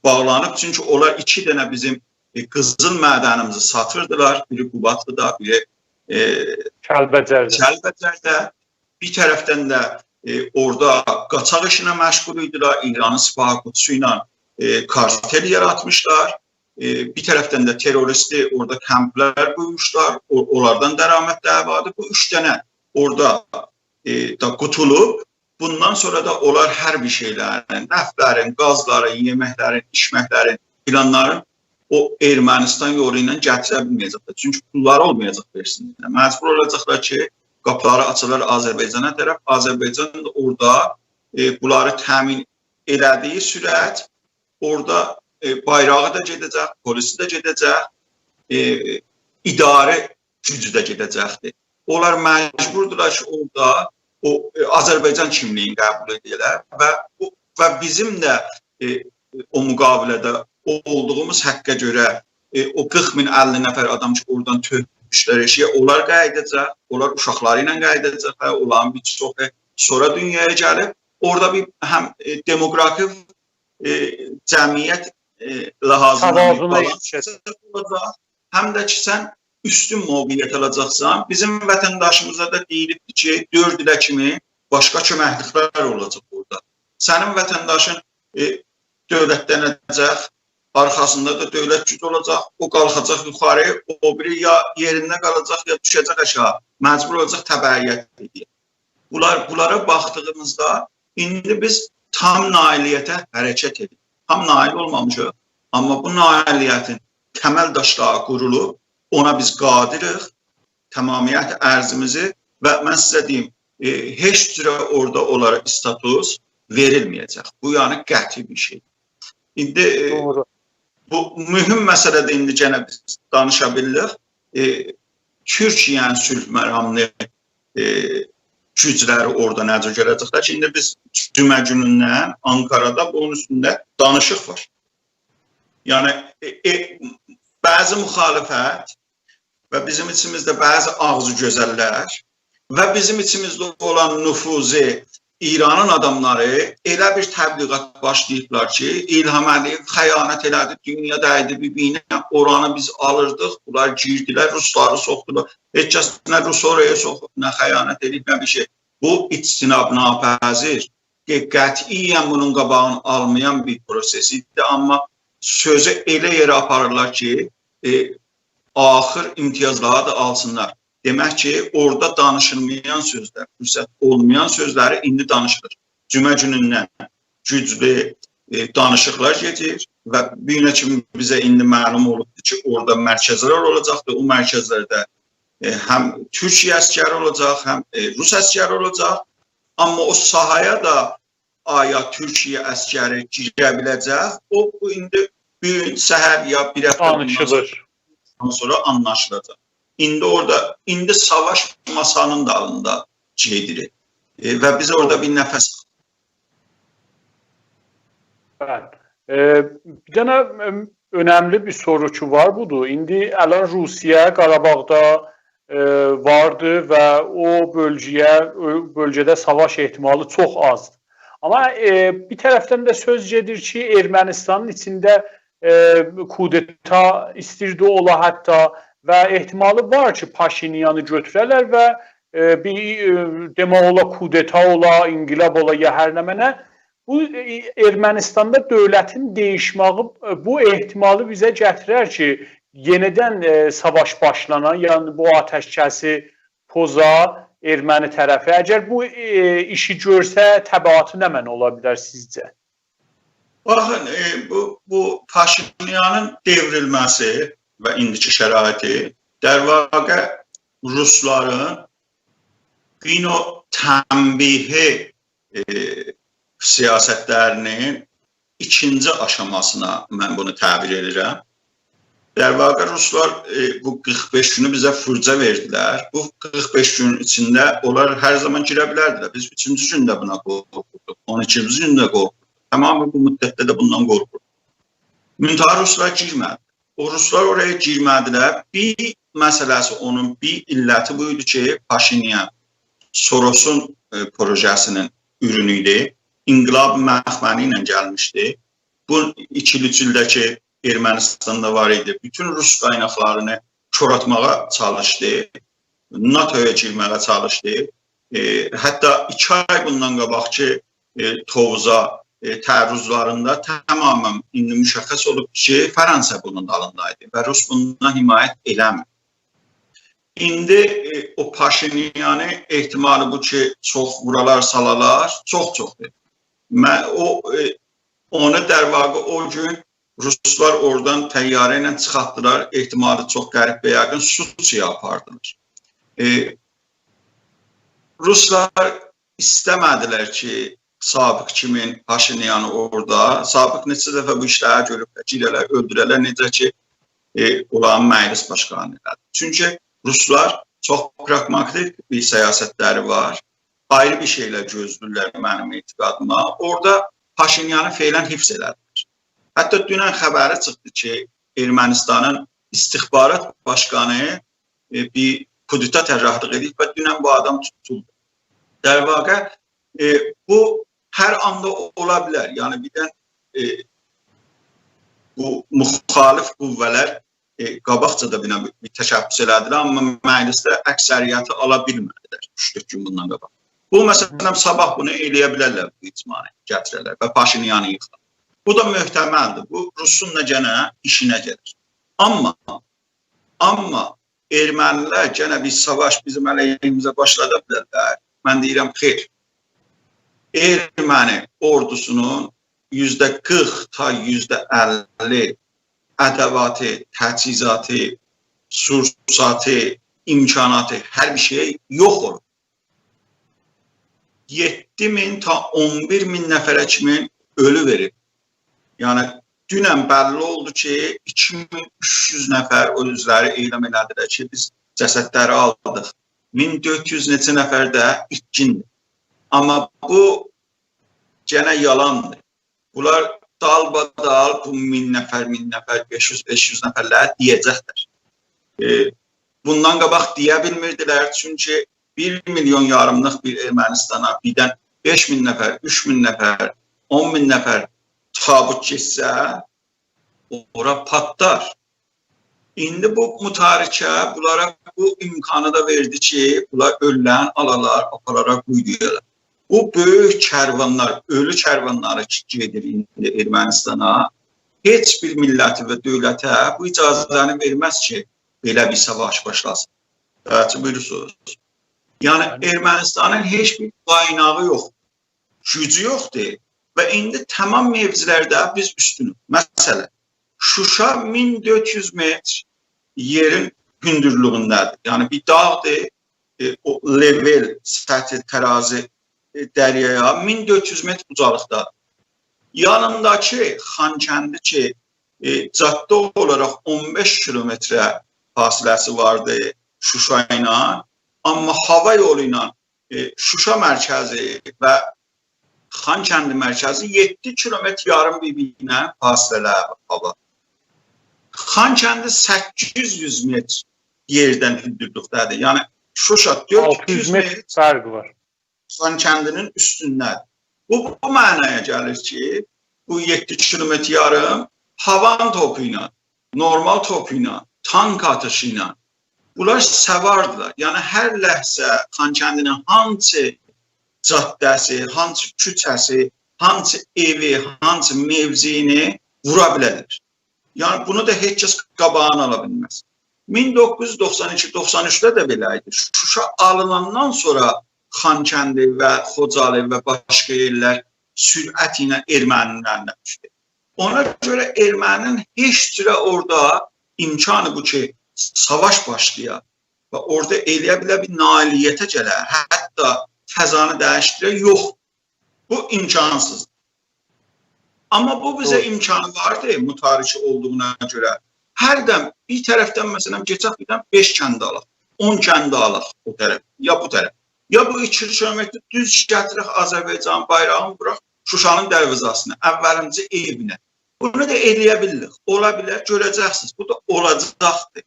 باغلانیب. چونکی اونلار ایکی دنه بیزیم، ائ، قیزیل معدنیمیزی ساتیردیلار. بیری قوبادلیدا، بیری، ائ، کلبجرده. کلبجرده. بیر طرفدن ده، ائ، اورادا قاچاق ایشینه مشغول ایدیلر. ایرانین سپاه قدسی ایله، ائ، کارتل یاراتمیشلار. ائ، بیر طرفدن ده تروریستی اورادا کمپلر قورموشلار. او-، اونلاردان درآمد ده واردی. بو اوچ دنه اورادا، ائ، دا قوتولوب. بوندان سونرا دا اونلار هر بیر شئیلرین، نفتلرین، گازلارین، یئمکلرین، ایچمکلرین، فلانلارین او ارمنستان یولو ایله گتیره بیلمه‌یه‌جکلر. چونکی پوللاری اولمایاجاق وئرسینلر. مجبور اولاجاقلار کی، قاپیلاری آچالار آذربایجانا طرف. آذربایجان دا اورادا، ائ، بونلاری تأمین ائله‌دیگی سرعت اورادا، ائ، بایراغی دا گئده‌جک، پلیسی ده گئده‌جک، ائ، اداره گوجو ده گئده‌جکدیر. اونلار مجبوردولار کی، اورادا او، ائ، آذربایجان کیملیگینی قبول ائده‌لر و او، و بیزیم ده، ائ، او مقابله‌ده اولدوغوموز حقه گؤره، ائ، او قیرخ مین، اللی نفر آدام کی، اورادان تؤکموشلر ائشیگه، اونلار قاییداجاق، اونلار اوشاقلاری ایله قاییداجاقلار، اونلارین بیر چوخو سونرا دونیایا گلیب. اورادا بیر هم، ائ، دموگرافی، ائ، جمعیت، ائ، لحاظیندان بیر توازنو بالانس ایشله‌دیر. اولاجاق، هم ده کی، سن اوستون موقعیت آلاجاقسان. بیزیم وطنداشیمیزا دا دئییلیبدیر کی، دؤرد ایله کیمی باشقا کؤمکلیکلر اولاجاق اورادا. سنین وطنداشین، ائ، دؤولتلنه‌جک، آرخاسیندا دا دؤولت گوجو اولاجاق، او قالخاجاق یوخاری، او بیری یا یئرینده قالاجاق، یا دوشه‌جک آشاغی. مجبور اولاجاق تبعیت ائده‌جک. بونلار، بونلارا باخدیغیمیزدا ایندی بیز تام نائلیته حرکت ائدیریک. تام نائل اولمامیشیق، آمما بو نائلیتین تمل داشلاری قورولوب، اونا بیز قادریک، تمامیت ارضیمیزی و من سیزه دئییم، ائ، هئچ جوره اورادا اونلارا استاتوس وئریلمه‌یه‌جک. بو، یعنی، قطعی بیر شئی. ایندی، ائ، دوغرو. بو مهم مسئله‌دیر، ایندی گئنه بیز دانیشا بیلیریک. ائ، تورکیه‌نین صلح مراملی، ائ، گوجلری اورادا نه جور گله‌جکلر کی، ایندی بیز جمعه گونوندن آنکارادا بونون اوستونده دانیشیق وار. یعنی، ائ، ائ، بعضی مخالفت و بیزیم ایچیمیزده بعضی آغزی گؤزللر و بیزیم ایچیمیزده اولان نفوذی ایرانین آداملاری ائله بیر تبلیغات باشلاییبلار کی، الهام علی‌یئو خیانت ائله‌دی، دونیا دَیدی بیر-بیرینه، اورانی بیز آلیردیق، بونلار گیردیلر، روسلاری سوخدولار. هئچ کس نه روس اورایا سوخوب، نه خیانت ائدیب، نه بیر شئی. بو اجتناب‌ناپذیر، ق-، قطعیاً بونون قاباغینی آلمایان بیر پروسس ایدی، آمما سؤزو ائله یئره آپاریرلار کی، ائ، آخیر امتیازلاری دا آلسینلار. دئمک کی، اورادا دانیشیلمایان سؤزلر، فرصت اولمایان سؤزلری ایندی دانیشیلیر. جمعه گونوندن گوجلو، ائ، دانیشیقلار گئدیر و بو گونه کیمی بیزه ایندی معلوم اولوبدور کی، اورادا مرکزلر اولاجاقدیر. او مرکزلرده، ائ، هم تورکیه عسکری اولاجاق، هم، ائ، روس عسکری اولاجاق. آمما او ساحایا دا آیا تورکیه عسکری گیره بیله‌جک؟ او، بو ایندی بو گون سحر یا بیر هفته بوندان سونرا، دانیشیلیر. بوندان سونرا آنلاشیلاجاق. ایندی اورادا، ایندی ساواش ماسانین دالیندا گئدیر. ائ، و بیز اورادا بیر نفس بلی. ائ، بیر دنه، ائم، اؤنملی بیر سورو کی وار، بودور. ایندی الان روسیه قاراباغدا، ائ، واردیر و او بؤلگه‌یه، او بؤلگه‌ده ساواش احتمالی چوخ آزدیر. آمما، ائ، بیر طرفدن ده سؤز گئدیر کی، ارمنستانین ایچینده، ائ، کودتا ایستیردی اولا حتی و احتمالی وار کی، پاشینیانی گؤتوره‌لر و، ائ، بیر، ائ، دئمک اولا، کودتا اولا، انقلاب اولا، یا هر نمنه. بو، ائ، ارمنستاندا دؤولتین دییشمه‌یی، ائ، بو احتمالی بیزه گتیرر کی، یئنیدن، ائ، ساواش باشلانا، یعنی بو آتشکسی پوزا ارمنی طرفی. اگر بو، ائ، ایشی گؤرسه، تبعاتی نمنه اولا بیلر سیزجه؟ باخین، ائ، بو، بو پاشینیانین دئوریلمه‌سی و ایندیکی شرایطی، در واقع، روسلارین بیر نوع تنبیهی، ائ، سیاستلرینین ایکینجی آشاماسینا من بونو تعبیر ائدیرم. در واقع روسلار، ائ، بو قیرخ بئش گونو بیزه فرصت وئردیلر. بو قیرخ بئش گونون ایچینده اونلار هر زامان گیره بیلردیلر. بیز اوچونجو گون ده بونا قورخوردوق، اون ایکینجی گون ده قورخوردوق. تمام بو مدتده ده بوندان قورخوردوق. منتها روسلار گیرمه‌دی. او روسلار اورایا گیرمه‌دیلر. بیر مسئله‌سی اونون، بیر علتی بو ایدی کی، پاشینیان سوروسون، ائ، پروژه‌سینین اورونو ایدی. انقلاب مخملی ایله گلمیشدی. بو ایکی اوچ ایلده کی، ارمنستاندا وار ایدی. بوتون روس قایناقلارینی کوراتماغا چالیشدی. ناتویا گیرمه‌یه چالیشدی. ائ، حتی ایکی آی بوندان قاباقکی، ائ، توووزا، ائ، تعرضلاریندا تماما ایندی مشخص اولوب کی، فرانسه بونون دالیندایدی و روس بوندان حمایت ائله‌میر. ایندی، ائ، او پاشینیانی احتمالی بو کی، چوخ وورالار، سالالار، چوخ چوخدور. من او، ائ، اونو در واقع او گون روسلار اورادان طیاره ایله چیخارتدیلار، احتمالی چوخ قریب و یقین سوچی‌یا آپاردیلار. ائ، روسلار ایسته‌مه‌دیلر کی، سابق کیمین پاشینیانی اورادا، سابق نئچه دفعه بو ایشلری گؤروب، گیره‌لر، اؤلدوره‌لر، نئجه کی، ائ، اولارین مجلس باشقانی ائله‌دی. چونکی روسلار چوخ پراگماتیک بیر سیاستلری وار. آیری بیر شئیلر گؤزله‌ییرلر منیم اعتقادیما. اورادا پاشینیانی فعلاً حفظ ائله‌دیلر. حتی دونن خبری چیخدی کی، ارمنستانین استخبارات باشقانی، ائ، بیر کودتا طراحلیق ائدیب و دونن بو آدام توتولدو. در واقع، ائ، بو هر آندا اولا بیلر. یعنی، بیردن، ائ، بو مخالف قوه‌لر، ائ، قاباقجا دا بیر، بیر تشبث ائله‌دیلر، آمما مجلسده اکثریتی آلا بیلمه‌دیلر اوچ-دؤرد گون بوندان قاباق. بو، مثلاً، صاباح بونو ائله‌یه بیلرلر، بو اجماعنی گتیره‌لر و پاشینیانی ییخار. بو دا محتملدیر. بو روسون دا گئنه ایشینه گلیر. آمما، آمما ارمنی‌لر گئنه بیر ساواش بیزیم علیهیمیزه باشلادا بیلرلر. من دئییرم، خیر. ارمنی اوردوسونون یوزده قیرخ تا یوزده اللی ادواتی، تجهیزاتی، سورساتی، امکاناتی، هر بیر شئی یوخ اولوب. یئددی مین تا اون بیر مین نفره کیمی اؤلو وئریب. یعنی، دونن بللی اولدو کی، ایکی مین اوچ یوز نفر او اؤزلری اعلام ائله‌دیلر کی، بیز جسدلری آلدیق. مین دؤرد یوز نئچه نفر ده ایتکیندیر. آمما بو گئنه یالاندیر. بونلار دالبادال بو مین نفر، مین نفر، بئش یوز، بئش یوز نفرلری دئیه‌جکلر. ائ، بوندان قاباق دئیه بیلمیردیلر، چونکی بیر میلیون یاریملیق بیر ارمنستانا بیردن بئش مین نفر، اوچ مین نفر، اون مین نفر تابوت گئتسه، اورا پاتلار. ایندی بو متارکه بونلارا بو امکانی دا وئردی کی، بونلار اؤلولرین آلالار، آپارالار، قویولار. بو بؤیوک کروانلار، اؤلو کروانلاری کی گئدیر ایندی ارمنستانا، هئچ بیر میللته و دؤولته بو اجازه‌نی وئرمز کی، بئله بیر ساواش باشلاسین. بلی، بویورورسونوز. یعنی، بلی. ارمنستانین هئچ بیر قایناغی یوخ، گوجو یوخدور و ایندی تمام موضع‌لرده بیز اوستونوک. مثلاً، شوشا مین دؤرد یوز متر یئرین هوندورلویونده‌دیر. یعنی، بیر داغدیر، ائ، او لول، سطح ترازی، ائ، دریایا مین دؤرد یوز متر اوجالیقدادیر. یانینداکی خانکندی کی، ائ، جاده اولاراق اون بئش کیلومتره فاصله‌سی واردی شوشا ایله، آمما هاوا یولو ایله، ائ، شوشا مرکزی و خانکندی مرکزی یئددی کیلومتر یاریم بیر-بیرینه فاصله، هاوا. خانکندی سککیز یوز متر یئردن هوندورلوکده‌دیر. یعنی، شوشا دؤرد یوز متر. آلتی یوز متر فرق وار. خانکندی‌نین اوستونده‌دیر. بو، بو معنایا گلیر کی، بو یئددی کیلومتر یاریم هاوان توپو ایله، نورمال توپو ایله، تانک آتیشی ایله، بونلار سواردیلار. یعنی، هر لحظه خانکندی‌نین هانسی جاده‌سی، هانسی کوچه‌سی، هانسی ائوی، هانسی موضعینی وورا بیلرلر. یعنی، بونو دا هئچ کس قاباغینی آلا بیلمز. مین دوققوز یوز دوخسان ایکی دوخسان اوچده ده بئله ایدی. شوشا آلیناندان سونرا خانکندی و خوجالی و باشقا یئرلر سرعت ایله ارمنی‌نین الینه دوشدو. اونا گؤره ارمنی‌نین هئچ جوره اورادا امکانی بو کی، ساواش باشلایا و اورادا ائله‌یه بیله بیر نااهلیته گله، حتی فضانی دییشدیره، یوخ. بو امکانسیزدیر. آمما بو بیزه دوغرو. امکانی واردی، متارکه اولدوغونا گؤره. هردن بیر طرفدن، مثلا، کئچک بیردن بئش کندی آلاق، اون کندی آلاق او طرف، یا بو طرف. یا بو ایکیلی کیلومتری دوز گتیرک آذربایجانین بایراغینی ووراق شوشانین دروازه‌سینه، اولینجی ائوینه. بونو دا ائلیه بیلیریک. اولا بیلر، گؤره‌جکسینیز. بو دا اولاجاقدیر.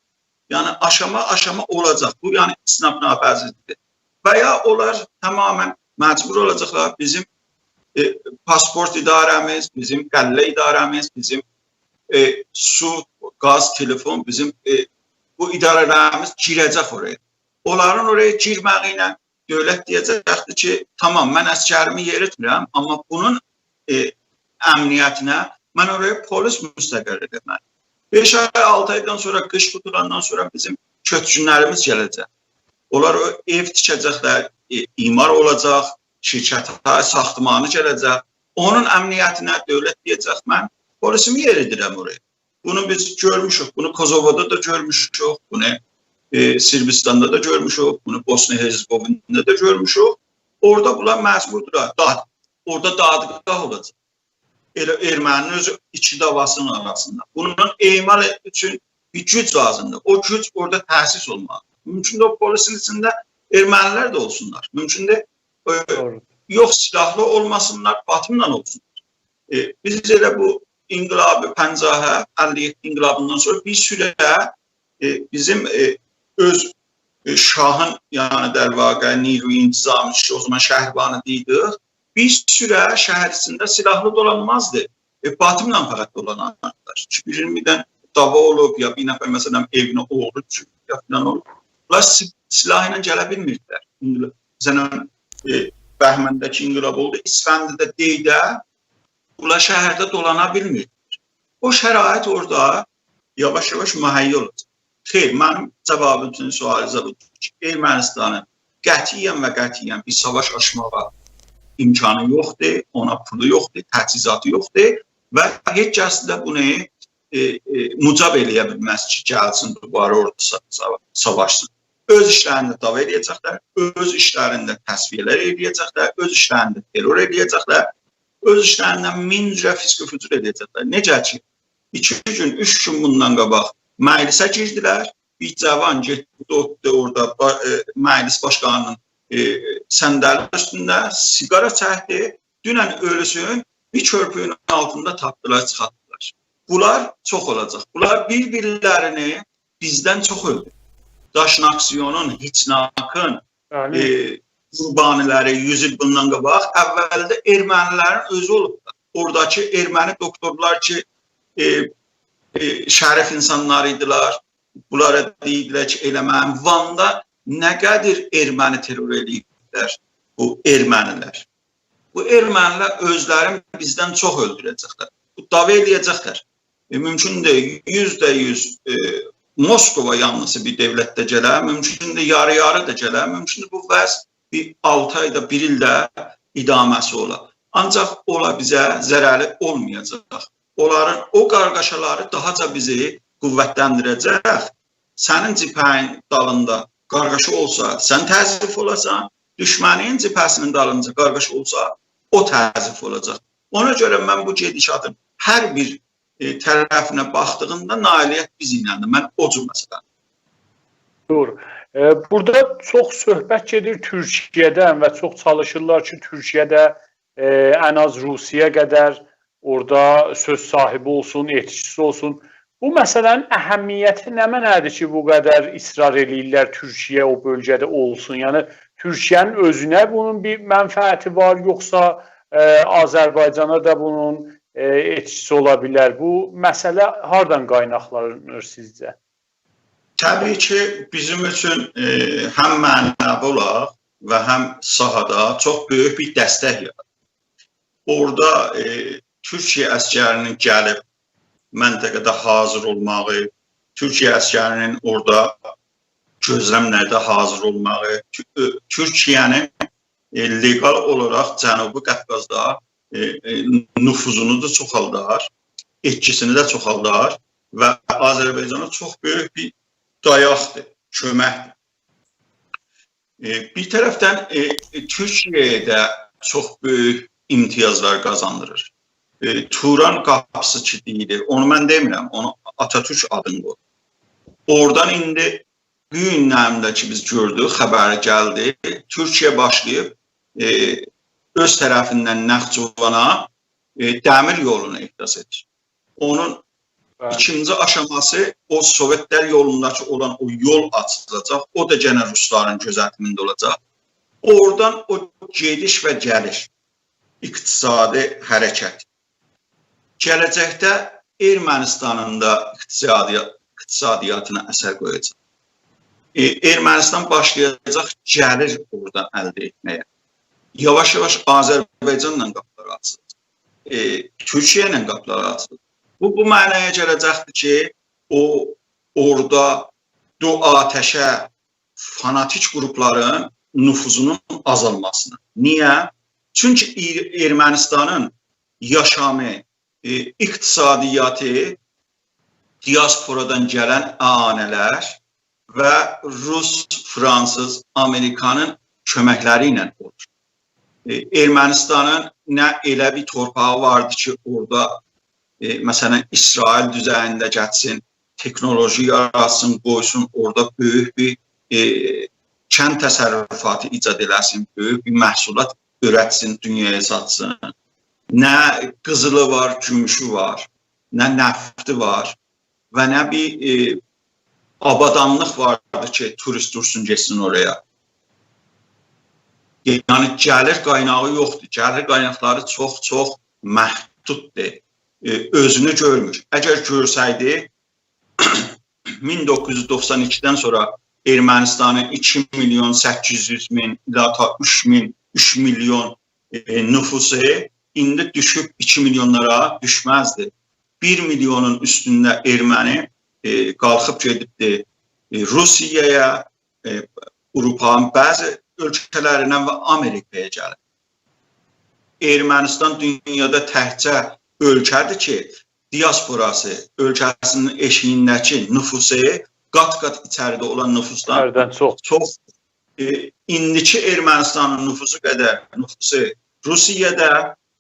یعنی آشاما-آشاما اولاجاق. بو، یعنی، اجتناب‌ناپذیردیر. و یا اونلار تمامیله مجبور اولاجاقلار بیزیم، ائ، پاسپورت اداره‌میز، بیزیم غله اداره‌میز، بیزیم، ائ، سو، گاز، تلفن، بیزیم، ائ، بو اداره‌لریمیز گیره‌جک اورایا. اونلارین اورایا گیرمه‌یی ایله دؤولت دئیه‌جکدیر کی، تامام، من عسکریمی یئریتمیرم، آمما بونون، ائ، امنیتینه من اورایا پلیس مستقر ائله‌مه‌لی‌یم. بئش آی، آلتی آیدان سونرا، قیش قوتولاندان سونرا بیزیم کؤچکونلریمیز گله‌جک. اونلار او ائو تیکه‌جکلر، ائ، اعمار اولاجاق، شرکت‌لر، ساختمانی گله‌جک. اونون امنیتینه دؤولت دئیه‌جک: «من پلیسیمی یئریدیرم اورایا.» بونو بیز گؤرموشوک، بونو کوسووودا دا گؤرموشوک، بونو، ائ، صربیستاندا دا گؤرموشوک، بونو بوسنیا هرزگووینادا دا گؤرموشوک. اورادا بونلار مجبوردولار، داد-، اورادا دادگاه اولاجاق. ائله ارمنی‌نین اؤزو ایکی داواسی‌نین آراسیندا. بونون اعمال اوچون بیر گوج لازیمدیر. او گوج اورادا تأسیس اولمالیدیر. مومکوندور او پلیسین ایچینده ارمنی‌لر ده اولسونلار. مومکوندور، ائ، دوغرو. یوخ، سیلاحلی اولماسینلار، باتیملا اولسونلار. ائ، بیز ائله بو انقلاب پنجاه، اللی یئددی انقلابیندان سونرا بیر سوره، ائ، بیزیم، ائ، اؤز، ائ، شاهین، یعنی، در واقع، نیروی انتظامی کی، او زامان شهربانی دئییردیک، بیر سوره شهر ایچینده سیلاحلی دولانمازدی. ائ، باتیملا فقط دولاناردیلار. کی، بیرینی بیردن دعوا اولوب، یا بیر نفر، مثلا، ائوینه اوغرو دوشوب، یا فلان اولوب. بونلار سی-، سیلاح ایله گله بیلمیردیلر. ایندی، مثلا، ائ، بهمنده‌کی انقلاب اولدو، اسفندیده، دئیده، بونلار شهرده دولانا بیلمیر. او شرایط اورادا یاواش-یاواش مهیا اولاجاق. خیر، منیم جاوابیم سیزین سؤالینیزا بودور کی، ارمنستانین قطعیاً و قطعیاً بیر ساواش آچماغا امکانی یوخدور، اونا پولو یوخدور، تجهیزاتی یوخدور و هئچ کس ده بونو، ائ، ائ، مجاب ائلیه بیلمز کی، گلسین دوباره اورادا سا-، سا-، ساواشسین. اؤز ایچلرینده دعوا ائلیه‌جکلر، اؤز ایچلرینده تصفیه‌لر ائلیه‌جکلر، اؤز ایچلرینده ترور ائلیه‌جکلر، اؤز ایچلرینده مین جوره فسق و فجور ائلیه‌جکلر. نئجه کی، ایکی گون، اوچ گون بوندان قاباق مجلسه گیردیلر، بیر جاوان گئتدی، اوتوردو اورادا، با-، ائ، مجلس باشقانی‌نین، ائ، صندلی اوستونده سیگارا چکدی. دونن اؤلوسون بیر کؤرپونون آلتیندا تاپدیلار، چیخارتدیلار. بونلار چوخ اولاجاق. بونلار بیر-بیرلرینی بیزدن چوخ اؤلدورور. داشناکسیونون، هیچناکین، بلی. ائ، قوربانی‌لری یوز ایل بوندان قاباق اولده ارمنی‌لرین اؤزو اولوبلار. اوراداکی ارمنی دوکتورلار کی، ائ، ائ، شریف اینسانلار ایدیلر، بونلارا دئییردیلر کی، ائله‌مه‌یین. واندا نه قدر ارمنی ترور ائله‌ییبلر بو ارمنی‌لر. بو ارمنی‌لر اؤزلرین بیزدن چوخ اؤلدوره‌جکلر. بو دعوا ائلیه‌جکلر. ائ، مومکوندور یوزده یوز، ائ، موسکووا یانلیسی بیر دؤولتده گله، مومکوندور یاری-یاری دا گله، مومکوندور بو وضع بیر آلتی آیدا، بیر ایلده ادامه‌سی اولا. آنجاق اولا بیزه ضرری اولمایاجاق. اونلارین او قارغاشالاری داهاجا بیزی قوتلندیره‌جک. سنین جبهه‌نین دالیندا قارغاشا اولسا، سن تضعیف اولاسان، دوشمنین جبهه‌سی‌نین دالینجا قارغاشا اولسا، او تضعیف اولاجاق. اونا گؤره من بو گئدیشاتین هر بیر، ائ، طرفینه باخدیغیمدا نائلیت بیز ایلندیر. من او جور مسئله. دوغرو. ائ، بورادا چوخ صحبت گئدیر تورکیه‌دن و چوخ چالیشیرلار کی، تورکیه ده، ائ، ان آز روسیه قدر اورادا سؤز صاحیبی اولسون، ائتکیسی اولسون. بو مسئله‌نین اهمیتی نمنه‌دیر کی، بو قدر اصرار ائله‌ییرلر تورکیه او بؤلگه‌ده اولسون؟ یعنی، تورکیه‌نین اؤزونه بونون بیر منفعتی وار، یوخسا، ائ، آذربایجانا دا بونون، ائ، ائتکیسی اولا بیلر؟ بو مسئله هاردان قایناقلانیر سیزجه؟ طبیعی کی، بیزیم اوچون، ائ، هم معنوی اولاراق و هم ساحادا چوخ بؤیوک بیر دستک یارادیر. اورادا، ائ، تورکیه عسکری‌نین گلیب منطقه‌ده حاضر اولماغی، تورکیه عسکری‌نین اورادا گؤزلملرده حاضر اولماغی، تو-، ائ، تورکیه‌نین، ائ، لئقال اولاراق جنوبی قافقازدا، ائ، ائ، نفوذونو دا چوخالدار، ائتکیسینی ده چوخالدار و آذربایجانا چوخ بؤیوک بیر دایاقدیر، کؤمکدیر. ائ، بیر طرفدن، ائ، ائ، تورکیه‌یه ده چوخ بؤیوک امتیازلار قازاندیریر. ائ، توران قاپیسی کی دئییلیر، اونو من دئمیرم، اونو آتاتورک آدینی قویوب. اورادان ایندی بو گونلرده کی بیز گؤردوک، خبری گلدی، تورکیه باشلاییب، ائ، اؤز طرفیندن ناخچیوانا، ائ، دمیر یولونو احداث ائدیر. اونون بلی. ایکینجی آشاماسی او سووئتلر یولونداکی اولان او یول آچیلاجاق. او دا گئنه روسلارین گؤزتیمینده اولاجاق. اورادان او گئدیش و گلیش، اقتصادی حرکت گله‌جکده ارمنستانین دا اقتصادی-، اقتصادیاتینا اثر قویاجاق. ائ، ارمنستان باشلایاجاق گلیر اورادان الده ائتمه‌یه. یاواش-یاواش آذربایجانلا قاپیلار آچیلیر. ائ، تورکیه ایله قاپیلار آچیلیر. بو، بو معنایا گله‌جکدیر کی، او اورادا دو آتشه فاناتیک قروپلارین نفوذونون آزالماسینا. نییه؟ چونکی ایر-، ارمنستانین یاشامی، ائ، اقتصادیاتی دیاسپورادان گلن اعانه‌لر و روس، فرانسیز، آمریکانین کؤمکلری ایله اولور. ائ، ارمنستانین نه ائله بیر تورپاغی واردی کی، اورادا، ائ، مثلا، اسرائیل دوزه‌یینده گتسین، تکنولوژی یاراتسین، قویسون، اورادا بؤیوک بیر، ائ، کند تصرفاتی ایجاد ائله‌سین، بؤیوک بیر محصولات اورتسین، دونیایا ساتسین. نه قیزیلی وار، گوموشو وار، نه نفتی وار و نه بیر، ائ، آبادانلیق واردی کی، توریست دورسون، گئتسین اورایا. یعنی، گلیر قایناغی یوخدور. گلیر قایناقلاری چوخ-چوخ محدوددور. ائ، اؤزونو گؤرمور. اگر گؤرسه‌یدی، مین دوققوز یوز دوخسان ایکیدن سونرا ارمنستانین ایکی میلیون سککیز یوز مین، الی آتا اوچ مین، اوچ میلیون، ائ، نفوسو ایندی دوشوب ایکی میلیونلارا دوشمزدی. بیر میلیونون اوستونده ارمنی، ائ، قالخیب گئدیبدی، ائ، روسیایا، ائ، آوروپانین بعضی اؤلکه‌لریندن و آمریکایا گلیب. ارمنستان دونیادا تکجه اؤلکه‌دیر کی، دیاسپوراسی، اؤلکه‌سینین ائشیگینده‌کی نفوسو قات-قات ایچریده اولان نفوسدان ایچریدن چوخ. چوخ. ائ، ایندیکی ارمنستانین نفوسو قدر نفوسو روسیادا،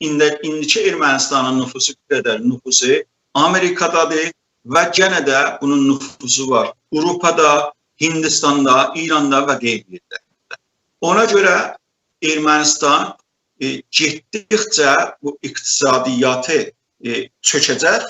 ایندی، ایندیکی ارمنستانین نفوسو قدر نفوسو آمریکادادیر و گئنه ده بونون نفوسو وار آوروپادا، هیندیستاندا، ایراندا و غیره یئرلرده. اونا گؤره ارمنستان، ائ، گئتدیکجه بو اقتصادیاتی، ائ، چؤکه‌جک.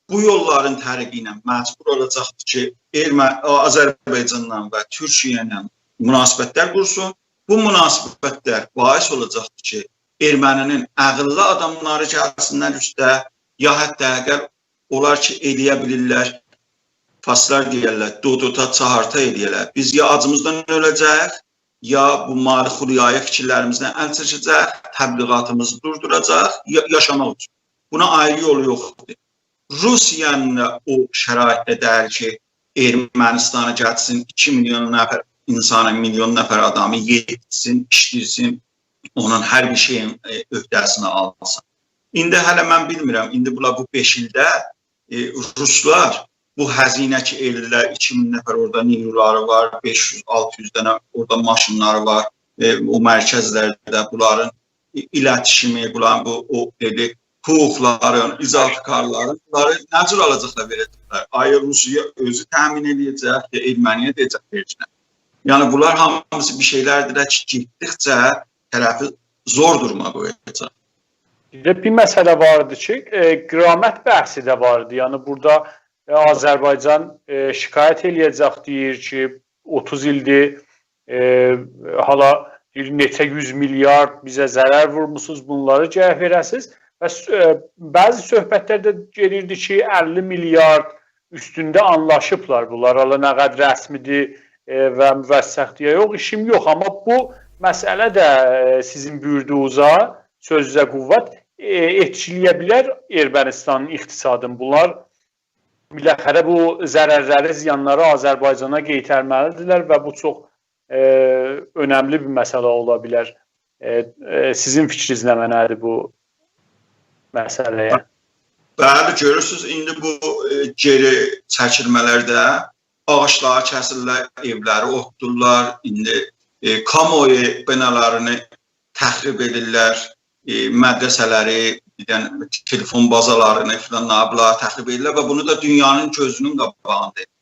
بو یوللارین طریقی ایله مجبور اولاجاقدیر کی، ارمه-، آذربایجانلا و تورکیه ایله مناسبتلر قورسون. بو مناسبتلر باعث اولاجاقدیر کی، ارمنی‌نین عاغیللی آداملاری گلسینلر اوسته، یا حداقل اونلار کی، ائلیه بیلیرلر، فارسلار دئیرلر، دو دوتا چهارتا ائلیه‌لر. بیز یا آجیمیزدان اؤله‌جه‌ییک، یا بو مالی خلیایی فیکیرلریمیزدن ال چکه‌جه‌ییک، تبلیغاتیمیزی دوردوراجاق، یا-، یاشاماق اوچون. بونا آیری یولو یوخدور. روسیانین دا او شرایطده دئییل کی، ارمنستانی گتیرسین، ایکی میلیون نفر اینسانی، میلیون نفر آدامی یئتیرسین، ایشلتسین، اونون هر بیر شئیین، ائ، عهده‌سینی آلسین. ایندی هله من بیلمیرم، ایندی بونلار بو بئش ایلده، ائ، روسلار بو هزینه کی ائلیرلر، ایکی مین نفر اورادا نیرولاری وار، بئش یوز، آلتی یوز دنه اورادا ماشینلاری وار، ائ، او مرکزلرده بونلارین ای-، ایلتیشیمی، بونلارین بو، او، دئدی، حقوقلارین، اضافه کارلارین، بونلاری نه جور آلاجاقلار، وئره‌جکلر؟ آیا روسیه اؤزو تأمین ائله‌یه‌جک، یا ارمنی‌یه دئیه‌جک وئرگینی؟ یعنی، بونلار هامیسی بیر شئیلردیر کی، گئتدیکجه طرفی زور دوروما قویاجاق. بیر ده بیر مسئله واردی کی، ائ، غرامت بحثی ده واردی. یعنی، بورادا، ائ، آذربایجان، ائ، شکایت ائله‌یه‌جک، دئییر کی، اوتوز ایلدیر، ائ، حالا دئییر، نئچه یوز میلیارد بیزه ضرر وورموسونوز، بونلاری گرک وئره‌سینیز. و س-، ائ، بعضی صحبتلر ده گئدیردی کی، اللی میلیارد اوستونده آنلاشیبلار بونلار. حالا نه قدر رسمی‌دیر، ائ، و موثق‌دیر یا یوخ، ایشیم یوخ. آمما بو مسئله ده، ائ، سیزین بویوردوغونوزا، سؤزونوزه قوت، ائ، ائتکیله‌یه بیلر ارمنستانین اقتصادینی. بونلار بالاخره بو ضررلری، زیانلاری آذربایجانا قئیترمه‌لی‌دیرلر و بو چوخ، ائ، اؤنملی بیر مسئله اولا بیلر. ائ، ائ، سیزین فیکرینیز نمنه‌دیر بو مسئله‌یه؟ بلی، گؤرورسونوز، ایندی بو، ائ، گئری چکیلمه‌لرده آغاجلاری کسیرلر، ائولری اوتدورلار، ایندی، ائ، کامواوی بنالارینی تخریب ائدیرلر، ائ، مدرسه‌لری، ائدن تلفن بازارلارینی فلان، بونلاری تخریب ائدیرلر و بونو دا دونیانین گؤزونون قاباغیندا ائدیرلر.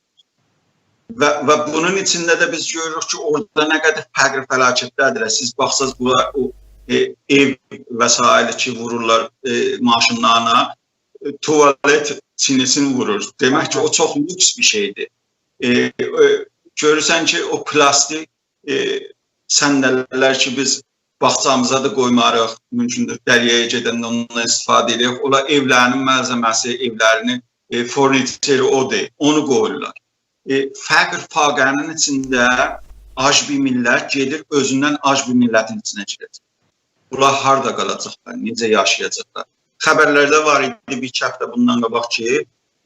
و، و بونون ایچینده ده بیز گؤروروک کی، اورادا نه قدر فقر فلاکتده‌دیرلر. سیز باخساز، بونلار او، ائ، ائو وسایلی کی وورورلار، ائ، ماشینلارینا، ائ، توالت چینی‌سینی وورور. دئمک کی، او چوخ لوکس بیر شئیدیر. ائ، ائ، گؤرورسن کی، او پلاستیک، ائ، صندلی‌لر کی، بیز باغچامیزا دا قویماریق، مومکوندور دریایا گئدنده اوندان استفاده ائدک. اونلار ائولرینین ملزمه‌سی، ائولرینین، ائ، فورنیچری اودور، اونو قویورلار. ائ، فقر فاقه‌نین ایچینده آج بیر میللت گئدیر، اؤزوندن آج بیر میللتین ایچینه گیره‌جک. بونلار هاردا قالاجاقلار، نئجه یاشایاجاقلار؟ خبرلرده وار ایدی بیر ایکی هفته بوندان قاباق کی،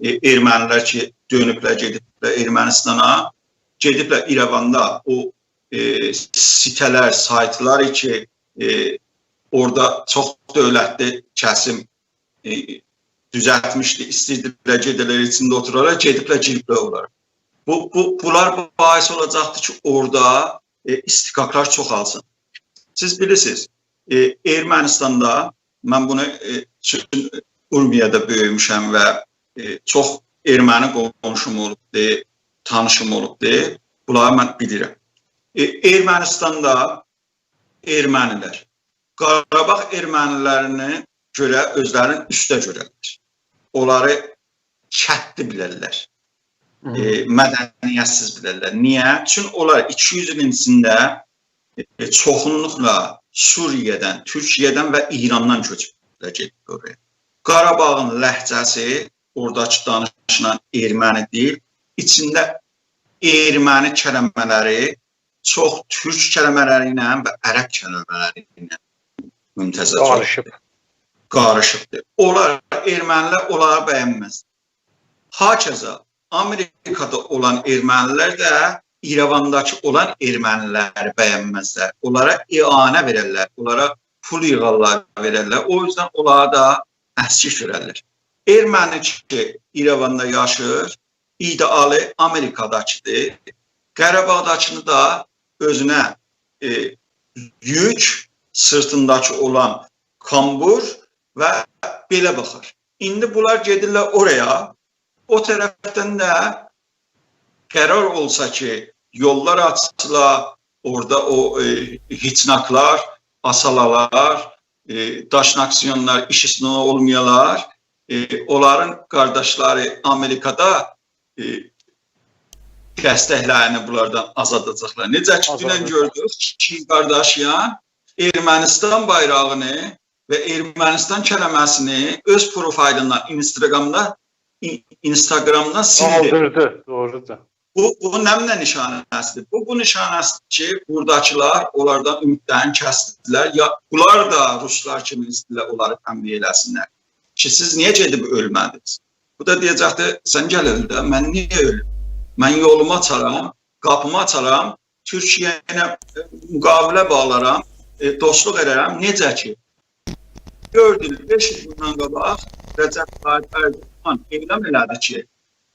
ائ، ارمنی‌لر کی، دؤنوبلر، گئدیبلر ارمنیستانا، گئدیبلر ایره‌واندا او، ائ، سیته‌لر، سایتلار کی، ائ، اورادا چوخ دؤولتلی کسیم، ائ، دوزلتمیشدی، ایسته‌ییردیلر گئده‌لر ایچینده اوتورالار، گئدیبلر، گیریبلر اونلارا. بو، بو، بونلار باعث اولاجاقدیر کی، اورادا، ائ، اصطکاکلار چوخالسین. سیز بیلیرسینیز، ائ، ارمنیستاندا، من بونو، ائ، چون اورمیه‌ده بؤیوموشم و، ائ، چوخ ارمنی قونشوم اولوبدور، تانیشیم اولوبدور. بونلاری من بیلیرم. ائ، ارمنیستاندا ارمنی‌لر قاراباغ ارمنی‌لرینه گؤره اؤزلرینی اوسته گؤررلر. اونلاری کتلی بیلرلر. هی. ائ، مدنیت‌سیز بیلرلر. نییه؟ چون اونلار ایکی یوز ایلین ایچینده، ائ، چوخونلوقلا سوریه‌دن، تورکیه‌دن و ایراندان کؤچوبلر گئدیب اورایا. قاراباغین لهجه‌سی، اوراداکی دانیشیلان ارمنی دیل، ایچینده ارمنی کلمه‌لری چوخ تورک کلمه‌لری ایله و عرب کلمه‌لری ایله ممتزج اولوب. قاریشیب. قاریشیبدیر. اونلار، ارمنی‌لر اونلاری بَیَنمز. هاکذا آمریکادا اولان ارمنی‌لر ده ایره‌وانداکی اولان ارمنی‌لری بَیَنمزلر. اونلارا اعانه وئررلر، اونلارا پول ییغارلار، وئررلر. او یوزدن اونلاری دا اسکیک گؤررلر. ارمنی کی، ایره‌واندا یاشیر، ایده‌آلی آمریکاداکیدیر. قاراباغداکینی دا اؤزونه، ائ، یوک، سیرتینداکی اولان کامبور و بئله باخار. ایندی بونلار گئدیرلر اورایا، او طرفدن ده قرار اولسا کی، یوللار آچیلا، اورادا او، ائ، هیچناکلار، آسالالار، ائ، داشناکسیونلار ایش اوستونده اولمایالار، ائ، اونلارین قارداشلاری آمریکادا، ائ، دستکلرینی بونلاردان آزالداجاقلار. نئجه کی، دونن آزالداجاق. گؤردوک، کیم کارداشیان ارمنیستان بایراغینی و ارمنیستان کلمه‌سینی اؤز پروفایلیندان، اینستاگرامدا، ای-، اینستاگرامدان سیلدی. قالدیردی، دوغرودور. بو، بو نمنه نشانه‌سیدیر؟ بو، بو نشانه‌سیدیر کی، بوراداکیلار اونلاردان اومیدلرینی کسدیلر. یا بونلار دا روسلار کیمی ایسته‌ییرلر اونلاری تنبیه ائله‌سینلر کی، سیز نییه گئدیب اؤلمه‌دینیز؟ بو دا دئیه‌جکدیر، سن گل اؤل ده، من نییه اؤلوم؟ من یولومو آچارام، قاپیمی آچارام، تورکیه ایله مقاوله باغلارام، ائ، دوستلوق ائدرم. نئجه کی، دؤرد ایل، بئش ایل بوندان قاباق رجب طیب اردوغان اعلان ائله‌دی کی،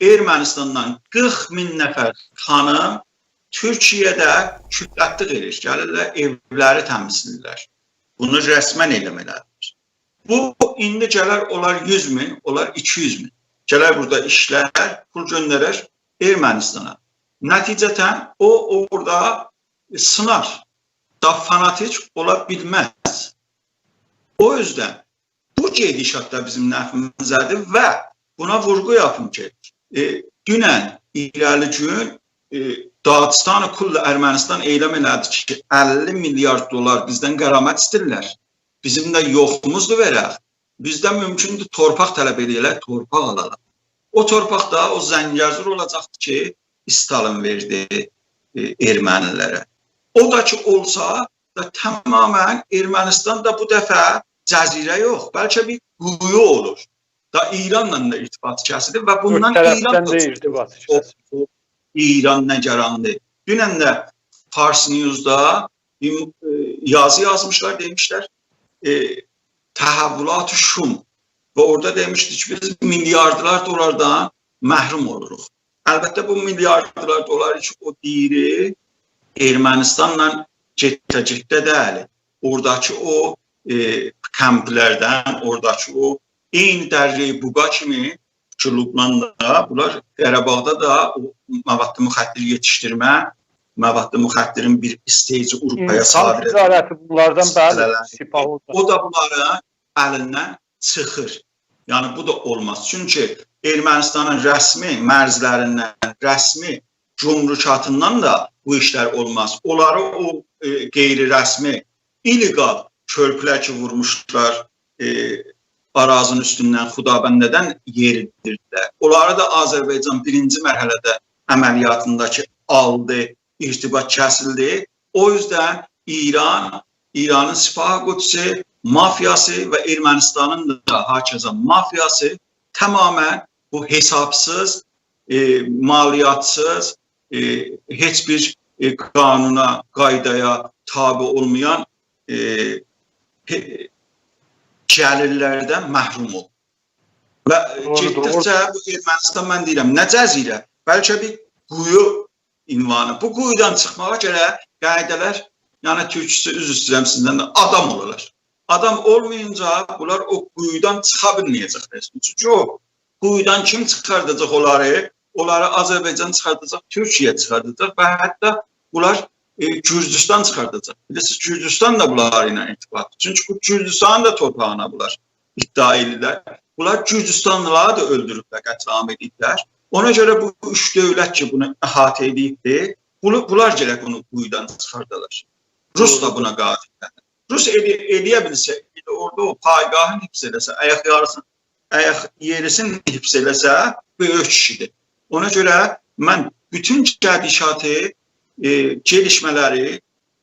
ارمنیستاندان قیرخ مین نفر خانیم تورکیه‌ده کؤکلتلیک ائله‌ییر، گلیرلر، ائولری تمیزله‌ییرلر. بونو رسماً اعلان ائله‌دیلر. بو، ایندی گلر، اولار یوز مین، اولار ایکی یوز مین. گلر بورادا ایشلر، پول گؤندرر ارمنیستانا. نتیجتاً او اورادا سینار. دا فاناتیک اولا بیلمز. او یوزدن بو گئدیشات دا بیزیم نفعیمیزه‌دیر و بونا وورغو یاپیم کی، ائ، دونن ایره‌لی گون، ائ، داغیستان کل ارمنیستان اعلان ائله‌دی کی، اللی میلیارد دلار بیزدن غرامت ایسته‌ییرلر. بیزیم ده یوخوموزدور وئرک. بیزدن مومکوندور تورپاق طلب ائله‌یه‌لر، تورپاق آلالار. او تورپاق دا او زنگرزور اولاجاقدیر کی، استالین وئردی، ائ، ارمنی‌لره. او دا کی اولسا، دا تماماً ارمنیستان دا بو دفعه جزیره یوخ، بلکه بیر قویو اولور. دا ایرانلا دا ارتباطی کسیلیر و بوندان دؤرد طرفدن ایران ده دا چوخ، ارتباطی چوخ، کسیلیر. چوخ ایران نگراندیر. دونن ده فارس نیوزدا بیر، ائ، یازی یازمیشلار، دئمیشلر، ائ، تحولات شوم. و اورادا دئمیشدی کی، بیز میلیاردلار دلاردان محروم اولوروق. البته، بو میلیاردلار دلار کی او دئییر، ارمنیستانلا گئتده-گئتده دئییل. اوراداکی او، ائ، کمپ‌لردن، اوراداکی او عینی دره بوقا کیمی کی، لبناندا بونلار، قاراباغدا دا او مواد مخدر یئتیشدیرمه، مواد مخدرین بیر استیجی آوروپایا اینسان صادر ائتمه تجارتی بونلاردان، بلی، مسئله‌لر. سپاه اولدو. او دا بونلارین الیندن چیخیر. یعنی، بو دا اولماز. چونکی ارمنستانین رسمی مرزلریندن، رسمی گمرکاتیندان دا بو ایشلر اولماز. اونلاری او، ائ، غیر رسمی، ایللئگال کؤرپولر کی وورموشلار، ائ، آرازین اوستوندن، خدابنده‌دن یئریدیردیلر. اونلاری دا آذربایجان بیرینجی مرحله‌ده عملیاتینداکی آلدی، ارتباط کسیلدی. او یوزدن ایران، ایرانین سپاه قدسی مافیاسی و ارمنستانین دا هاکذا مافیاسی تمامیله بو حسابسیز، ائ، مالیاتسیز، ائ، هئچ بیر، ائ، قانونا، قایدایا تابع اولمایان، ائ، هئ-، گلیرلردن محروم اولور. و دوغرو، دوغرو. گئتدیکجه بو ارمنستان، من دئییرم، نه جزیره؟ بلکه بیر قویو عنوانی. بو قویودان چیخماغا گرک قایدالار، یعنی تورکجه‌سی، عذر ایسته‌ییرم سیزدن ده، آدام اولالار. آدام اولمایینجا بونلار او قویودان چیخا بیلمه‌یه‌جکلر. چونکی او قویودان کیم چیخارداجاق اونلاری؟ اونلاری آذربایجان چیخارداجاق، تورکیه چیخارداجاق و حتی بونلار، ائ، گورجوستان چیخارداجاق. بیلیرسینیز، گورجوستان دا بونلار ایله ارتباطلی. چونکی بو گورجوستانین دا تورپاغینا بونلار ادعا ائدیرلر. بونلار گورجوستانلیلاری دا اؤلدوروبلر، قتل‌عام ائدیبلر. اونا گؤره بو اوچ دؤولت کی، بونو احاطه ائدیبدیر، بونو، بونلار گرک بونو قویودان چیخاردالار. روس دا بونا قادر. روس ائله-، ائلیه بیلسه، ائله اورادا او پایگاهین حفظ ائله‌سه، آیاق یاریسین، آیاق یئریسین حفظ ائله‌سه، بؤیوک ایشیدیر. اونا گؤره من بوتون گدیشاتی، ائ، گلیشمه‌لری،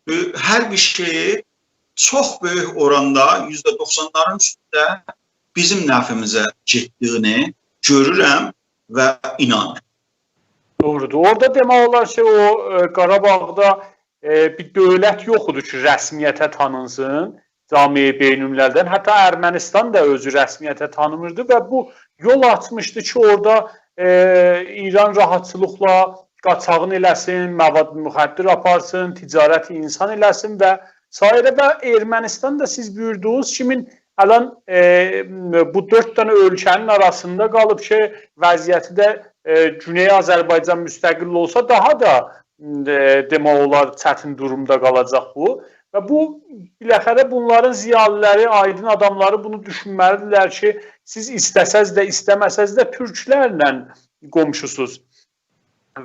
بؤ-، هر بیر شئیی چوخ بؤیوک اوراندا، یوزده دوخسانلارین اوستونده بیزیم نفعیمیزه گئتدیگینی گؤرورم و اینانیرام. دوغرودور. اورادا دئمک اولار کی، او، ائ، قاراباغدا، ائ، بیر دؤولت یوخ ایدی کی، رسمیته تانینسین جامعه بین‌المللدن. حتی ارمنستان دا اؤزو رسمیته تانیمیردی و بو یول آچمیشدی کی، اورادا، ائ، ایران راحتچیلیقلا قاچاغین ائله‌سین، مواد مخدر آپارسین، تجارت اینسان ائله‌سین و سایره. و ارمنستان دا، سیز بویوردوغونوز کیمین، الان، ائ، بو دؤرد دنه اؤلکه‌نین آراسیندا قالیب کی، وضعیتی ده، ائ، گونئی آذربایجان مستقل اولسا، داها دا، ائ، دئمک اولار، چتین دورومدا قالاجاق بو. و بو، بالاخره بونلارین ضیالیلاری، آیدین آداملاری بونو دوشونمه‌لیدیرلر کی، سیز ایسته‌سز ده، ایسته‌مه‌سز ده تورکلرله قونشوسوز.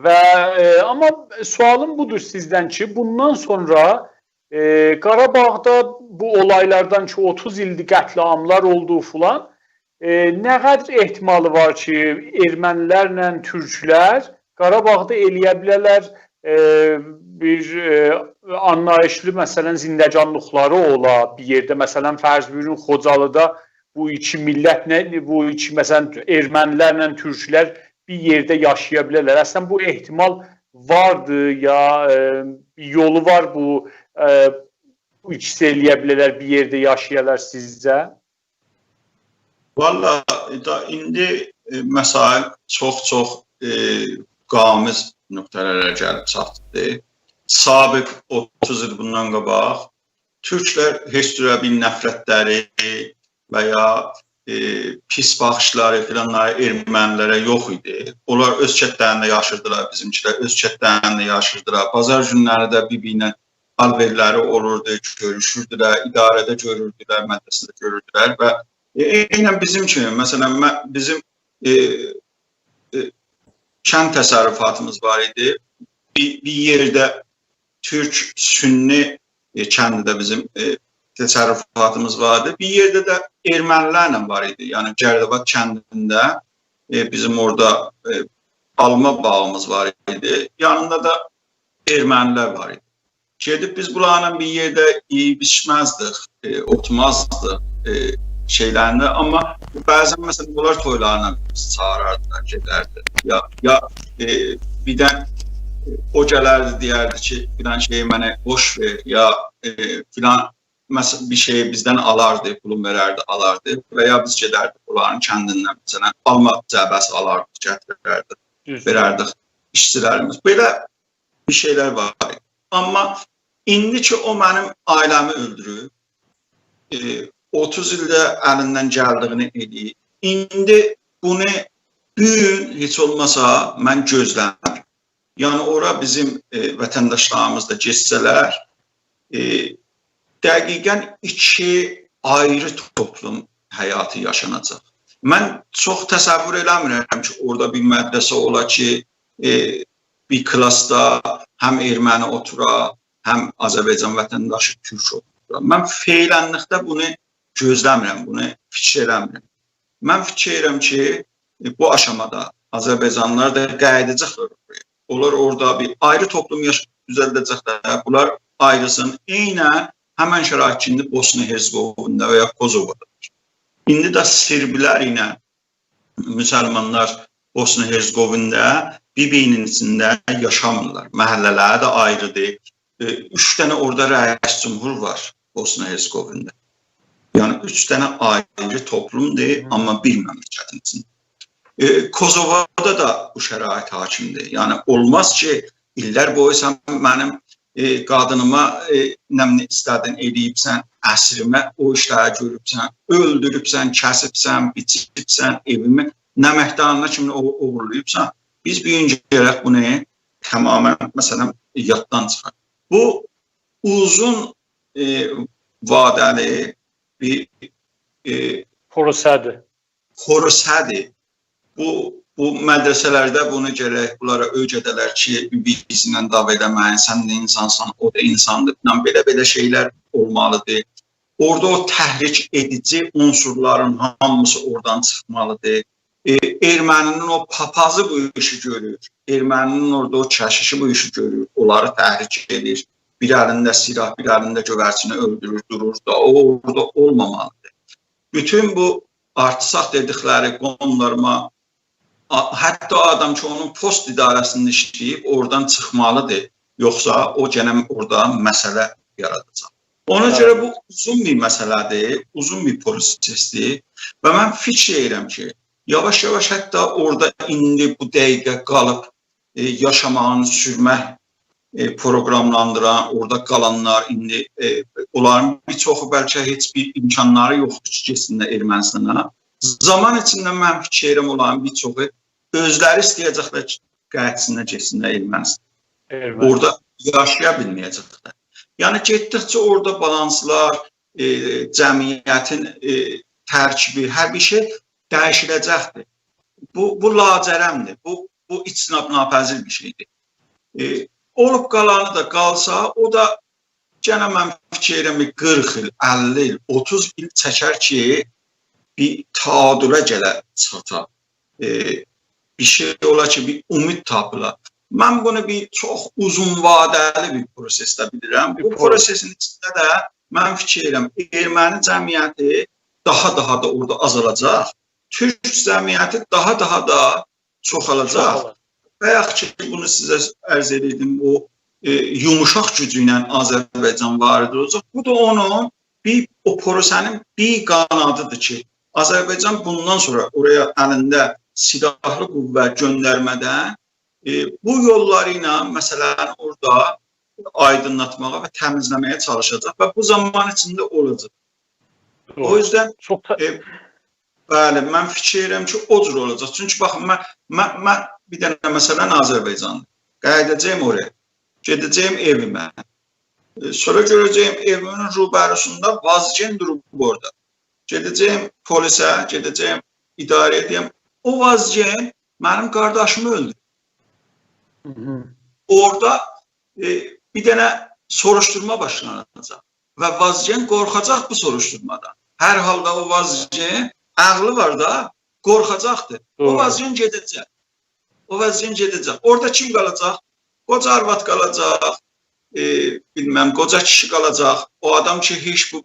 و، ائ، آمما سؤالیم بودور سیزدن کی، بوندان سونرا، ائ، قاراباغدا بو اولایلاردان کی، اوتوز ایلدیر قتل‌عاملار اولدو فلان، ائ، نه قدر احتمالی وار کی، ارمنیلرله تورکلر قاراباغدا ائلیه بیله‌لر، ائ، بیر، ائ، آنلاییشلی، مثلا، زندگانلیقلاری اولا بیر یئرده؟ مثلا، فرض بویورون، خوجالیدا بو ایکی میللت نه، بو ایکی، مثلا، ارمنیلرله تورکلر بیر یئرده یاشایا بیله‌لر؟ اصلا بو احتمال واردی یا، ائ، یولو وار بو، ائ، بو ایکیسی ائلیه بیله‌لر بیر یئرده یاشایالار سیزجه؟ والله، دا ایندی، ائ، مسائل چوخ-چوخ، ائ، قامض نقطه‌لره گلیب چاتدی. سابق، اوتوز ایل بوندان قاباق تورکلر هئچ جوره بیر نفرتلری و یا، ائ، پیس باخیشلاری فلانلاری ارمنیلره یوخ ایدی. اونلار اؤز کتلرینده یاشیردیلار، بیزیمکیلر اؤز کتلرینده یاشیردیلار. بازار گونلری ده بیر-بیرینه آل‌وئرلری اولوردو، گؤروشوردولر، اداره‌ده گؤروردولر، مدرسه‌ده گؤروردولر و، ائ، عیناً بیزیم کیمی، مثلا، من، بیزیم، ائ، ائ، کند تصرفاتیمیز وار ایدی. بیر، بیر یئرده تورک سنی، ائ، کندیده بیزیم، ائ، تصرفاتیمیز واردی. بیر یئرده ده ارمنیلرله وار ایدی. یعنی، گرداباد کندینده، ائ، بیزیم اورادا، ائ، آلما باغیمیز وار ایدی. یانیندا دا ارمنیلر وار ایدی. گئدیب بیز بونلارلا بیر یئرده یئییب ایچمزدیک، ائ، اوتورمازدیق، ائ، شئیلرینده. آمما بعضا، مثلا، بونلار تویلارینا بیزی چاغیراردیلار، گئدردیک. یا، یا، ائ، بیردن، ائ، او گلردی، دئیردی کی، فلان شئیی منه بوش وئر، یا، ائ، فلان، مثلا، بیر شئیی بیزدن آلاردی، پولون وئرردی، آلاردی و یا بیز گئدردیک بونلارین کندیندن، مثلا، آلما جعبه‌سی آلاردیق، گتیرردیک، دوز. وئرردیک ایشچیلریمیز. بئله بیر شئیلر وار. آمما ایندی کی، او منیم عائله‌می اؤلدوروب، ائ، اوتوز ایلده الیندن گلدیگینی ائله‌ییب. ایندی بونو بو گون هئچ اولماسا من گؤزله‌میرم. یعنی اورا بیزیم، ائ، وطنداشلاریمیز دا گئتسه‌لر، ائ، دقیقاً ایکی آیری توپلوم حیاتی یاشاناجاق. من چوخ تصور ائله‌میرم کی، اورادا بیر مدرسه اولا کی، ائ، بیر کلاسدا هم ارمنی اوتورا، هم آذربایجان وطنداشی تورک اوتورا. من فعلاًلیقدا بونو گؤزله‌میرم، بونو فیکیر ائله‌میرم. من فیکیر ائدیرم کی، ائ، بو آشامادا آذربایجانلیلار دا قاییداجاقلار اورایا. اونلار اورادا بیر آیری توپلوم یاش-، دوزلده‌جکلر. بونلار آیریلسین. عیناً همن شرایط کی، ایندی بوسنا هرزگوویندا و یا کوسووودا وار. ایندی ده صربلر ایله مسلمانلار بوسنا هرزگوویندا بیر-بیرینین ایچینده یاشامیرلار. محله‌لری ده آیریدیر. ائ، اوچ دنه اورادا رئیس جمهور وار بوسنا هرزگوویندا. یعنی اوچ دنه آیری توپلومدور، آمما بیر مملکتین ایچینده. ائ، کوسووودا دا بو شرایط حاکمدیر. یعنی اولماز کی، ایللر بویو سن منیم، ائ، قادینیما، ائ، نه بیلیم، ایسته‌دین ائله‌ییبسن، اسیریمه او ایشلری گؤروبسن، اؤلدوروبسن، کسیبسن، بیچیبسن، ائویمی، نمکدانینا کیمی او-، اوغورلاییبسان. بیز بو گون گرک بونو تماماً، مثلاً، یاددان چیخاراق. بو اوزون، ائ، وعده‌لی بیر، ائ، پروسه‌دیر. پروسه‌دیر. بو، بو مدرسه‌لرده بونو گرک بونلارا اؤیره‌ده‌لر کی، بیر-بیرینیزله دعوا ائله‌مه‌یین، سن ده اینسانسان، او دا اینساندیر. فلان، بئله-بئله شئیلر اولمالیدیر. اورادا او تحریک ائدیجی عنصرلارین هامیسی اورادان چیخمالیدیر. ائ، ارمنی‌نین او پاپازی بو ایشی گؤرور. ارمنی‌نین اورادا او کشیشی بو ایشی گؤرور. اونلاری تحریک ائدیر. بیر الینده سلاح، بیر الینده گؤیرچینی اؤلدورور، دورور دا. او اورادا اولمامالیدیر. بوتون بو آرتساق دئدیکلری قوندارما، آ-، حتی آدام کی، اونون پست اداره‌سینده ایشله‌ییب، اورادان چیخمالیدیر. یوخسا او گئنه اورادا مسئله یاراداجاق. اونا گؤره بو اوزون بیر مسئله‌دیر، اوزون بیر پروسسدیر و من فیکیر ائدیرم کی، یاواش-یاواش حتی اورادا ایندی بو دقیقه قالیب، ائ، یاشاماغینی سورمک، ائ، پروگراملاندیران، اورادا قالانلار ایندی، ائ، اونلارین بیر چوخو بلکه هئچ بیر امکانلاری یوخدور کی، گئتسینلر ارمنیستانا. زامان ایچینده من فیکیر ائدیرم، اونلارین بیر چوخو اؤزلری ایسته‌یه‌جکلر کی، قاییتسینلار، گئتسینلر ارمنیستانا. ارمنی. اورادا یاشایا بیلمه‌یه‌جکلر. یعنی، گئتدیکجه اورادا بالانسلار، ائ، جمعیتین، ائ، ترکیبی، هر بیر شئی دییشیله‌جکدیر. بو، بو لاجرمدیر. بو، بو اجتناب‌ناپذیر بیر شئیدیر. ائ، اولوب قالانی دا قالسا، او دا گئنه من فیکیر ائدیرم، قیرخ ایل، اللی ایل، اوتوز ایل چکر کی، بیر تعادله گله چاتا. ائ، بیر شئی اولا کی، بیر امید تاپیلا. من بونو بیر چوخ اوزون وعده‌لی بیر پروسسده بیلیرم. بیر بو پرو- پروسسین ایچینده ده من فیکیر ائدیرم، ارمنی جمعیتی داها-داها دا اورادا آزالاجاق. تورک جمعیتی داها-داها دا چوخالاجاق. چوخالاجاق. بایاق کی، بونو سیزه عرض ائدیردیم، او، ائ، یوموشاق گوجو ایله آذربایجان وارد اولاجاق. بو دا اونون بیر، او پروسه‌نین بیر قانادیدیر کی، آذربایجان بوندان سونرا اورایا الینده سلاحلی قوه گؤندرمه‌دن، ائ، بو یوللاری ایله مسئله‌نی اورادا آیدینلاتماغا و تمیزله‌مه‌یه چالیشاجاق و بو زامان ایچینده اولاجاق. دوغرو. او یوزدن، چوخ تا- ائ، بلی، من فیکیر ائدیرم کی، او جور اولاجاق. چونکی باخین، من، من، من بیر دنه، مثلاً، آذربایجانلی. قاییداجاغام اورایا. گئده‌جه‌یم ائویمه. ائ، سونرا گؤره‌جه‌یم ائویمین روبروسوندا وازگئن دوروب اورادا. گئده‌جه‌یم پلیسه، گئده‌جه‌یم اداره‌یه، دئیم، او وازگئن منیم قارداشیمی اؤلدوردو. هی هی. اورادا، ائ، بیر دنه سوروشدورما باشلاناجاق. و وازگئن قورخاجاق بو سوروشدورمادان. هر حالدا او وازگئن، عقلی وار دا، قورخاجاقدیر. او دوغرو. وازگئن گئده‌جک. او وازگئن گئده‌جک. اورادا کیم قالاجاق؟ قوجا آرواد قالاجاق، ائ، بیلمم، قوجا کیشی قالاجاق. او آدام کی، هئچ بو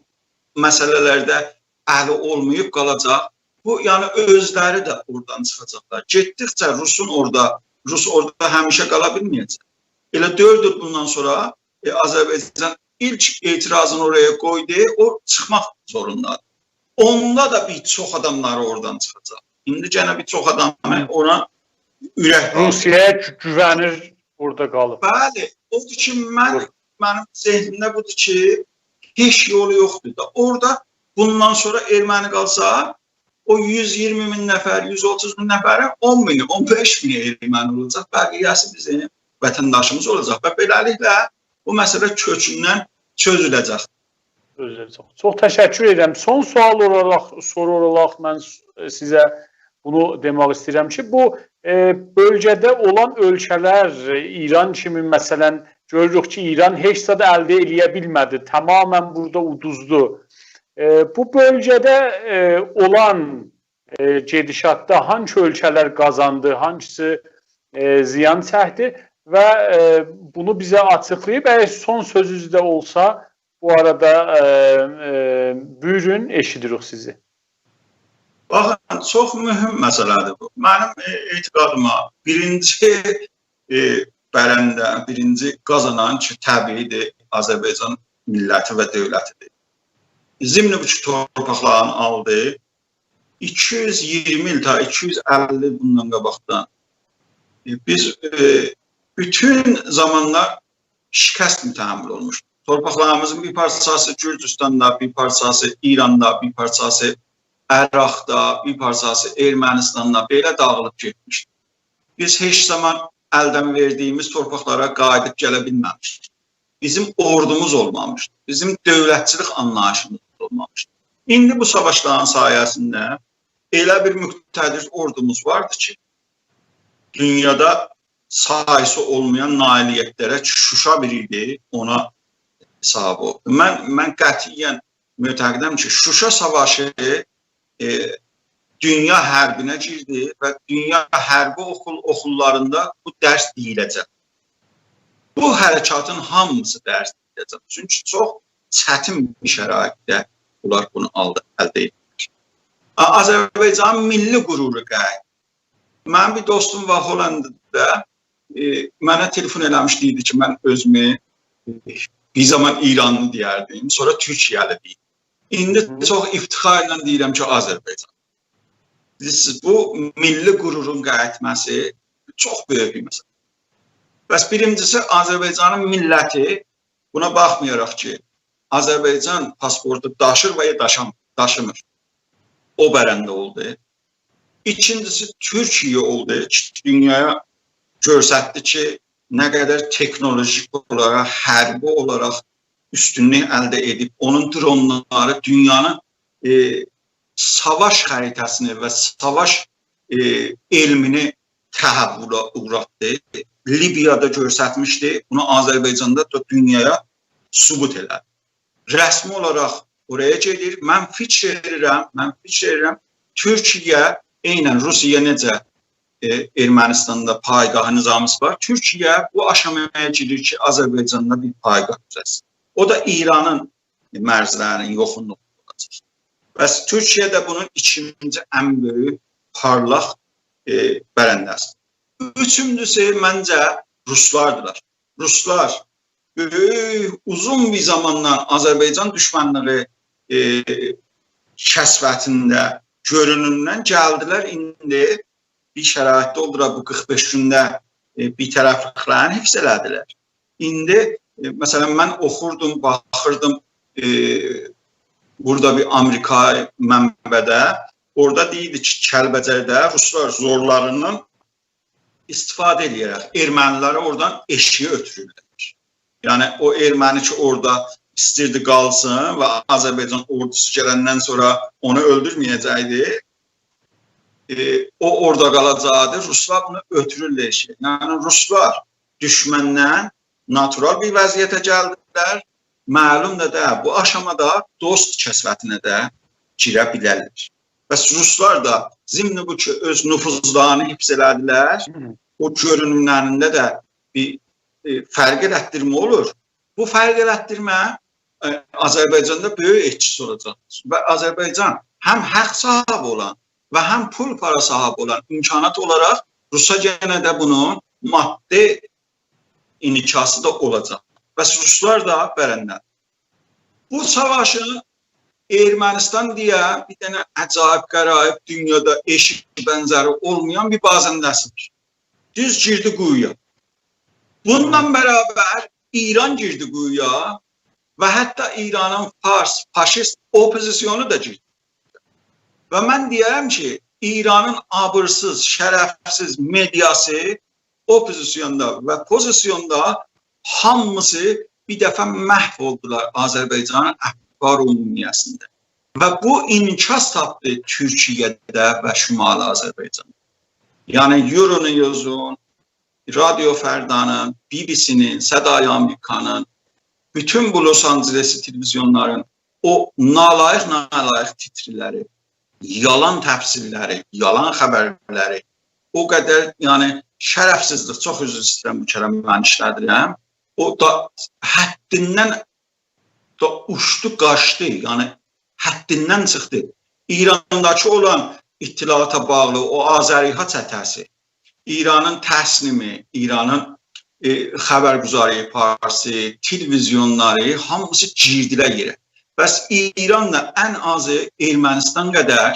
مسئله‌لرده الی اولماییب قالاجاق. بو، یعنی، اؤزلری ده اورادان چیخاجاقلار. گئتدیکجه روسون اورادا، روس اورادا همیشه قالا بیلمه‌یه‌جک. ائله دؤرد ایل بوندان سونرا، ائ، آذربایجان ایلک اعتراضینی اورایا قویدو، او چیخماق زوروندادیر. اوندا دا بیر چوخ آداملاری اورادان چیخاجاق. ایندی گئنه بیر چوخ آدامی اونا اورک باغلاییر. روسیه‌یه گو-، گوونیر، اورادا قالیب. بلی، اودور کی، من، بویورون. منیم ذهنیمده بودور کی، هئچ یولو یوخدور دا. اورادا بوندان سونرا ارمنی قالسا، او یوز اییرمی مین نفر، یوز اوتوز مین نفرین اون مینی، اون بئش مینی ارمنی اولاجاق، بقیه‌سی بیزیم وطنداشیمیز اولاجاق و بئله‌لیکله بو مسئله کؤکوندن چؤزوله‌جک. اؤزلری چوخ. چوخ تشکر ائدیرم. سون سؤال اولاراق، سورو اولاراق من س-، سیزه بونو دئمک ایسته‌ییرم کی، بو، ائ، بؤلگه‌ده اولان اؤلکه‌لر، ائ، ایران کیمی، مثلا، گؤروروک کی، ایران هئچ زاد الده ائله‌یه بیلمه‌دی. تماما بورادا اودوزدو. ائ، بو بؤلگه‌ده، ائ، اولان، ائ، گئدیشاتدا هانسی اؤلکه‌لر قازاندی، هانسیسی، ائ، زیان چکدی و، ائ، بونو بیزه آچیقلاییب، اگر سون سؤزونوز ده اولسا، بو آرادا، ائ، ائ، بویورون، ائشیدیریک سیزی. باخین، چوخ مهم مسئله‌دیر بو. منیم، ائ، اعتقادیما بیرینجی، ائ، برنده، بیرینجی قازانان کی، طبیعی‌دیر، آذربایجان میللتی و دؤولتی‌دیر. ضمن بو کی، تورپاقلارینی آلدی، ایکی یوز اییرمی ایل، تا ایکی یوز اللی ایل بوندان قاباقدان، ائ، بیز، ائ، بوتون زامانلار شکست متحمل اولموشدوق. تورپاقلاریمیزین بیر پارچاسی گورجوستاندا، بیر پارچاسی ایراندا، بیر پارچاسی عراقدا، بیر پارچاسی ارمنیستاندا بئله داغیلیب گئتمیشدی. بیز هئچ زامان الدن وئردیگیمیز تورپاقلارا قاییدیب گله بیلمه‌میشدیک. بیزیم اوردوموز اولمامیشدی. بیزیم دؤولتچیلیک آنلاییشیمیز اولمامیشدی. ایندی بو ساواشلارین سایه‌سینده ائله بیر مقتدر اوردوموز واردی کی، دونیادا ساییسی اولمایان نایلیت‌لره کی، شوشا بیری ایدی، اونا صاحیب اولدو. من، من قطعیاً معتقدم کی، شوشا ساواشی، ائ، دونیا حربینه گیردی و دونیا حربی اوخول-، اوخوللاریندا بو درس دئییله‌جک. بو حرکاتین هامیسی درس دئییله‌جک. چونکی چوخ چتین بیر شرایطده بونلار بونو آلدی، الده ائتدیلر. آ-، آذربایجانین میللی غرورو قاییتدی. منیم بیر دوستوم وار هلندادا، ائ، منه تلفن ائله‌میشدی، دئدی کی، من اؤزومو، ائ، بیر زامان ایرانلی دئیردیم، سونرا تورکیه‌لی دئییرم. ایندی چوخ افتخارلا دئییرم کی، آذربایجان. بیلیرسینیز، بو میللی غرورون قاییتماسی چوخ بؤیوک بیر مسئله. پس بیرینجیسی، آذربایجانین میللتی، بونا باخمایاراق کی، آذربایجان پاسپورتو داشیر و یا داشام-، داشیمیر، او برنده اولدو. ایکینجیسی، تورکیه اولدو کی، دونیایا گؤستردی کی، نه قدر تکنولوژیک اولاراق، حربی اولاراق اوستونلوک الده ائدیب، اونون درونلاری دونیانین، ائ، ساواش خریطه‌سینی و ساواش، ائ، علمینی تحوله اوغراتدی. لیبیادا گؤسترمیشدی، بونو آذربایجاندا دا دونیایا ثبوت ائله‌دی. رسمی اولاراق اورایا گئدیر. من فیکیر ائدیرم، من فیکیر ائدیرم، تورکیه عیناً روسیه نئجه، ائ، ارمنیستاندا پایگاه نظامی‌سی وار، تورکیه بو آشامایا گیریر کی، آذربایجاندا بیر پایگاه دوزلتسین. او دا ایرانین مرزلرینین یاخینلیغیندا اولاجاق. پس تورکیه ده بونون ایکینجی ان بؤیوک پارلاق، ائ، برنده‌سی‌دیر. اوچونجوسو، منجه، روسلاردیلار. روسلار بؤیوک، اوزون بیر زاماندان آذربایجان دوشمنلیگی، ائ، کثرتینده گؤرونوندن گلدیلر، ایندی بیر شرایطده اولدولار، بو قیرخ بئش گونده، ائ، بی‌طرفلیکلرینی حفظ ائله‌دیلر. ایندی، ائ، مثلا، من اوخوردوم، باخیردیم، ائ، بورادا بیر آمریکایی منبعده، اورادا دئییردی کی، کلبجرده روسلار زورلاریندان استفاده ائله‌یه‌رک ارمنی‌لری اورادان ائشیگه اؤتورورلر. یعنی، او ارمنی کی، اورادا ایستیردی قالسین و آذربایجان اوردوسو گلندن سونرا اونو اؤلدورمه‌یه‌جکدی، ائ، او اورادا قالاجاقدی، روسلار بونو اؤتورورلر ائشیگه. یعنی، روسلار دوشمندن ناتورال بیر وضعیته گلدیلر. معلوم دا دئییل، بو آشامادا دوست کثرتینه ده گیره بیلرلر. پس روسلار دا ضمن بو کی، اؤز نفوذلارینی حفظ ائله‌دیلر، او گؤرونوملرینده ده بیر، ائ، فرق ائلتدیرمه اولور. بو فرق ائلتدیرمه، ائ، آذربایجاندا بؤیوک ائتکیسی اولاجاقدیر. و آذربایجان هم حاق صاحیبی اولان و هم پول پارا صاحیبی اولان امکانات اولاراق روسا یئنه ده بونون مادی انعکاسی دا اولاجاق. پس روسلار دا برنده. بو ساواشی ارمنیستان دئیه بیر دنه عجایب غرایب، دونیادا ائشی بنزری اولمایان بیر بازنده‌سی‌دیر. دوز گیردی قویویا. بونونلا برابر ایران گیردی قویویا. و حتی ایرانین فارس فاشیست اوپوزیسیونو دا گیردی. و من دئیه‌رم کی، ایرانین آبیرسیز، شرفسیز مئدیاسی، اوپوزیسیوندا و پوزیسیوندا هامیسی بیر دفعه محو اولدولار آذربایجانین افکار عمومیه‌سینده. و بو انعکاس تاپدی تورکیه‌ده و شمال آذربایجاندا. یعنی، یورونیوزون، رادیو فردانین، بی‌بی‌سی‌نین، صدای آمریکانین، بوتون بو لس آنجلسلی تلویزیونلارین او نالایق، نالایق تیترلری، یالان تفسیرلری، یالان خبرلری، او قدر، یعنی، شرفسیزلیک، چوخ عذر ایسته‌ییرم، بو کلمه‌نی ایشله‌دیرم، او دا حدّیندن دا اوچدو، قاچدی، یعنی حدّیندن چیخدی. ایرانداکی اولان اطلاعاتا باغلی او آذری‌ها چته‌سی، ایرانین تسنیمی، ایرانین، ائ، خبرگزاری فارسی، تلویزیونلاری، هامیسی گیردیلر یئره. پس ایران دا ان آزی ارمنستان قدر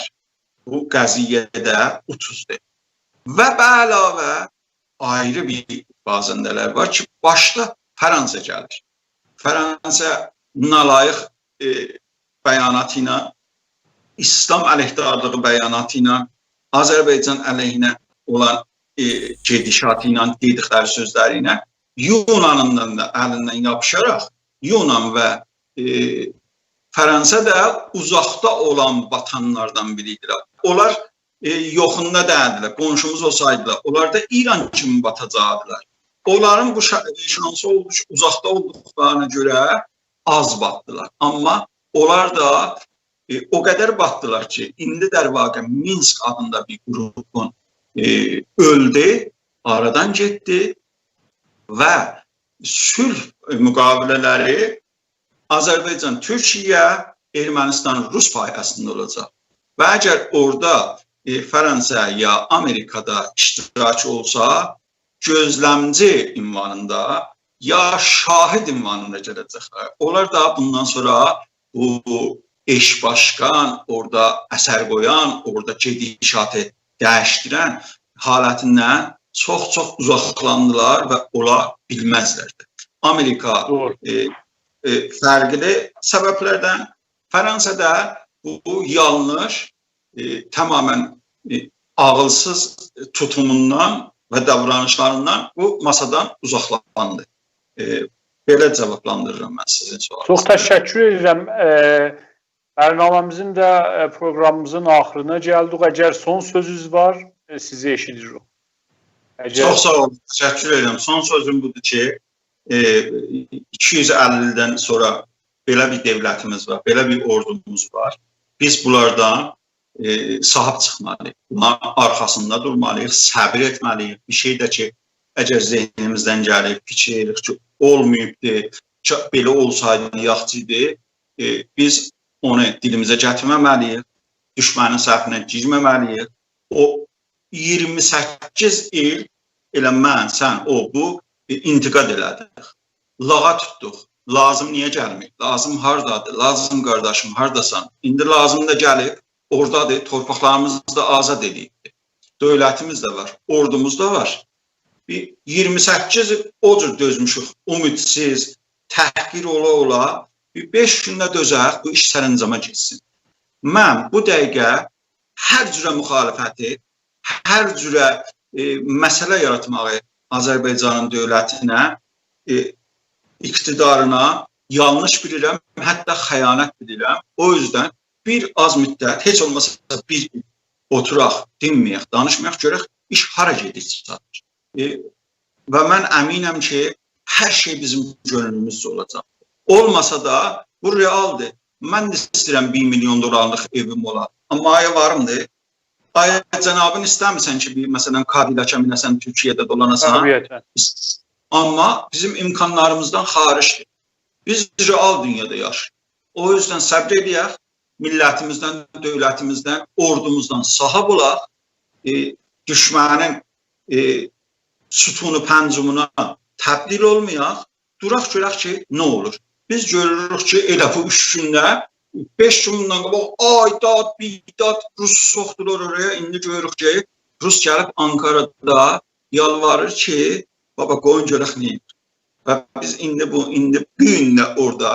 بو قضیه‌ده اوتوزدور. و به علاوه آیری بیر بازنده‌لر وار کی، باشدا فرانسه گلیر. فرانسه نالایق، ائ، بیاناتی ایله، ایسلام علیهدارلیغی بیاناتی ایله، آذربایجان علیهینه اولان، ائ، گئدیشاتی ایله، دئدیکلری سؤزلری ایله یونانیندان دا الیندن یاپیشاراق یونان و، ائ، فرانسه ده اوزاقدا اولان باتانلاردان بیری ایدیلر. اونلار، ائ، یوخوندا دئییلدیلر، قونشوموز اولسایدیلار، اونلار دا ایران کیمی باتاجاقدیلار. اونلارین بو شا-، شانسی اولدو کی، اوزاقدا اولدوقلارینا گؤره آز باتدیلار. آمما اونلار دا، ائ، او قدر باتدیلار کی، ایندی در واقع مینسک آدیندا بیر گروپون، ائ، اؤلدو، آرادان گئتدی و صلح مقاوله‌لری آذربایجان، تورکیه، ارمنستان، روس پایه‌سینده اولاجاق. و اگر اورادا، ائ، فرانسه یا آمریکا دا اشتراک اولسا، گؤزلمجی عنوانیندا یا شاهد عنوانیندا گله‌جکلر. اونلار دا بوندان سونرا بو ائش باشقان، اورادا اثر قویان، اورادا گئدیشاتی دییشدیرن حالتیندن چوخ-چوخ اوزاقلاندیلار و اولا بیلمزلر ده. آمریکا، دوغرو. ائ، ائ، فرقلی سببلردن، فرانسه ده بو، بو یانلیش، ائ، تماماً، ائ، عاغیلسیز توتوموندان و داورانیشلاریندان بو ماسادان اوزاقلاندی. ائ، بئله جاوابلاندیریرام من سیزین سؤالینیزی. چوخ تشکر ائدیرم. ائ، برنامه‌میزین ده، ائ، پروگرامیمیزین آخیرینا گلدیک. اگر سون سؤزونوز وار، ائ، سیزی ائشیدیریک. اگر چوخ ساغ اولون، تشکر ائدیرم. سون سؤزوم بودور کی، ائ، ایکی یوز اللی ایلدن سونرا بئله بیر دؤولتیمیز وار، بئله بیر اوردوموز وار. بیز بونلاردان، ائ، صاحیب چیخمالی‌ییق. بونلارین آرخاسیندا دورمالی‌ییق، صبر ائتمه‌لی‌ییک. بیر شئی ده کی، اگر ذهنیمیزدن گلیب، فیکیر ائدیریک کی، اولماییبدی، کی، بئله اولسایدی یاخشی ایدی، ائ، بیز اونو دیلیمیزه گتیرمه‌مه‌لی‌ییک، دوشمنین صفینه گیرمه‌مه‌لی‌ییک. او اییرمی سککیز ایل ائله من، سن، او، بو، ائ، انتقاد ائله‌دیک. لاغا توتدوق. لازیم نییه گلمیر؟ لازیم هاردادیر؟ لازیم قارداشیم، هارداسان؟ ایندی لازیم دا گلیب، اورادادیر، تورپاقلاریمیزی دا آزاد ائله‌ییبدیر. دؤولتیمیز ده وار، اوردوموز دا وار. بیر اییرمی سککیز ایل او جور دؤزموشوک، امیدسیز، تحقیر اولا-اولا، بیر بئش گون ده دؤزک، بو ایش سرانجاما گئتسین. من بو دقیقه هر جوره مخالفتی، هر جوره، ائ، مسئله یاراتماغی آذربایجانین دؤولتینه، ائ، اقتدارینا یانلیش بیلیرم، حتی خیانت بیلیرم. او یوزدن بیر آز مدت، هئچ اولماسا بیر گون اوتوراق، دینمه‌یک، دانیشمایاق، گؤرک ایش هارا گئدیر، چاتیر. ائ، و من امینم کی، هر شئی بیزیم گؤنلوموزجه اولاجاق. اولماسا دا، بو رئالدیر. من ده ایسته‌ییرم بیر میلیون دلارلیق ائویم اولا. آمما آیا واریمدیر؟ آیا جنابین ایسته‌میرسن کی، بیر، مثلا، کادیلاکا مینه‌سن، تورکیه‌ده دولاناسان؟ طبیعتاً. آمما بیزیم امکانلاریمیزدان خارجدیر. بیز رئال دونیادا یاشاییریق. او یوزدن صبر ائله‌یک، میللتیمیزدن، دؤولتیمیزدن، اوردوموزدان صاحیب اولاق، ائ، دوشمنین، ائ، ستون و پنجمینه تبدیل اولمایاق، دوراق گؤرک کی، نه اولور. بیز گؤروروک کی، ائله بو اوچ گونده، بئش گون بوندان قاباق، آی داد، بیداد، روس سوخدولار اورایا. ایندی گؤروروک کی، روس گلیب آنکارادا یالواریر کی، بابا، قویون گؤرک نه ائدیر. و بیز ایندی بو، ایندی بو گون ده اورادا،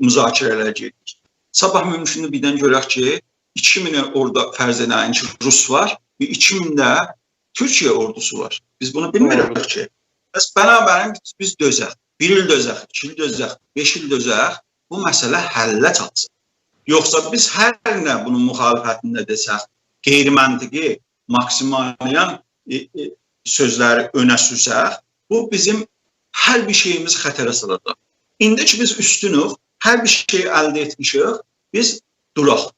مذاکره‌لر گئدیر. صاباح مومکوندور بیردن گؤرک کی، ایکی مین اورادا فرض ائدین کی، روس وار، بیر ایکی مین ده تورکیه اوردوسو وار. بیز بونو بیلمیریک کی. پس بنابراین بیز، بیز دؤزک. بیر ایل دؤزک، ایکی ایل دؤزک، بئش ایل دؤزک، بو مسئله حله چاتسین. یوخسا بیز هر نه بونون مخالفتینده دئسک، غیرمنطقی، ماکسیمالیان، ائ، ائ، سؤزلری اؤنه سورسک، بو بیزیم هر بیر شئییمیزی خطره سالاجاق. ایندی کی بیز اوستونوک، هر بیر شئی الده ائتمیشیک، بیز دوراق.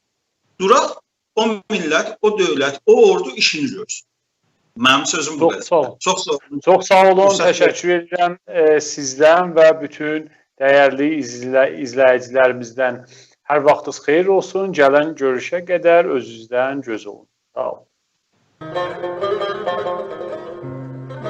دوراق، او میللت، او دؤولت، او اوردو ایشینی گؤرسون. منیم سؤزوم بو قدر. چوخ ساغ اولون. چوخ ساغ اولون. چوخ ساغ اولون، فرصت وئر- تشکر ائدیرم، ائ، سیزدن و بوتون دیرلی ایزله-، ایزله‌ییجیلریمیزدن. هر واختینیز خئییر اولسون. گلن گؤروشه قدر اؤزونوزدن گؤز اولون. ساغ اولون.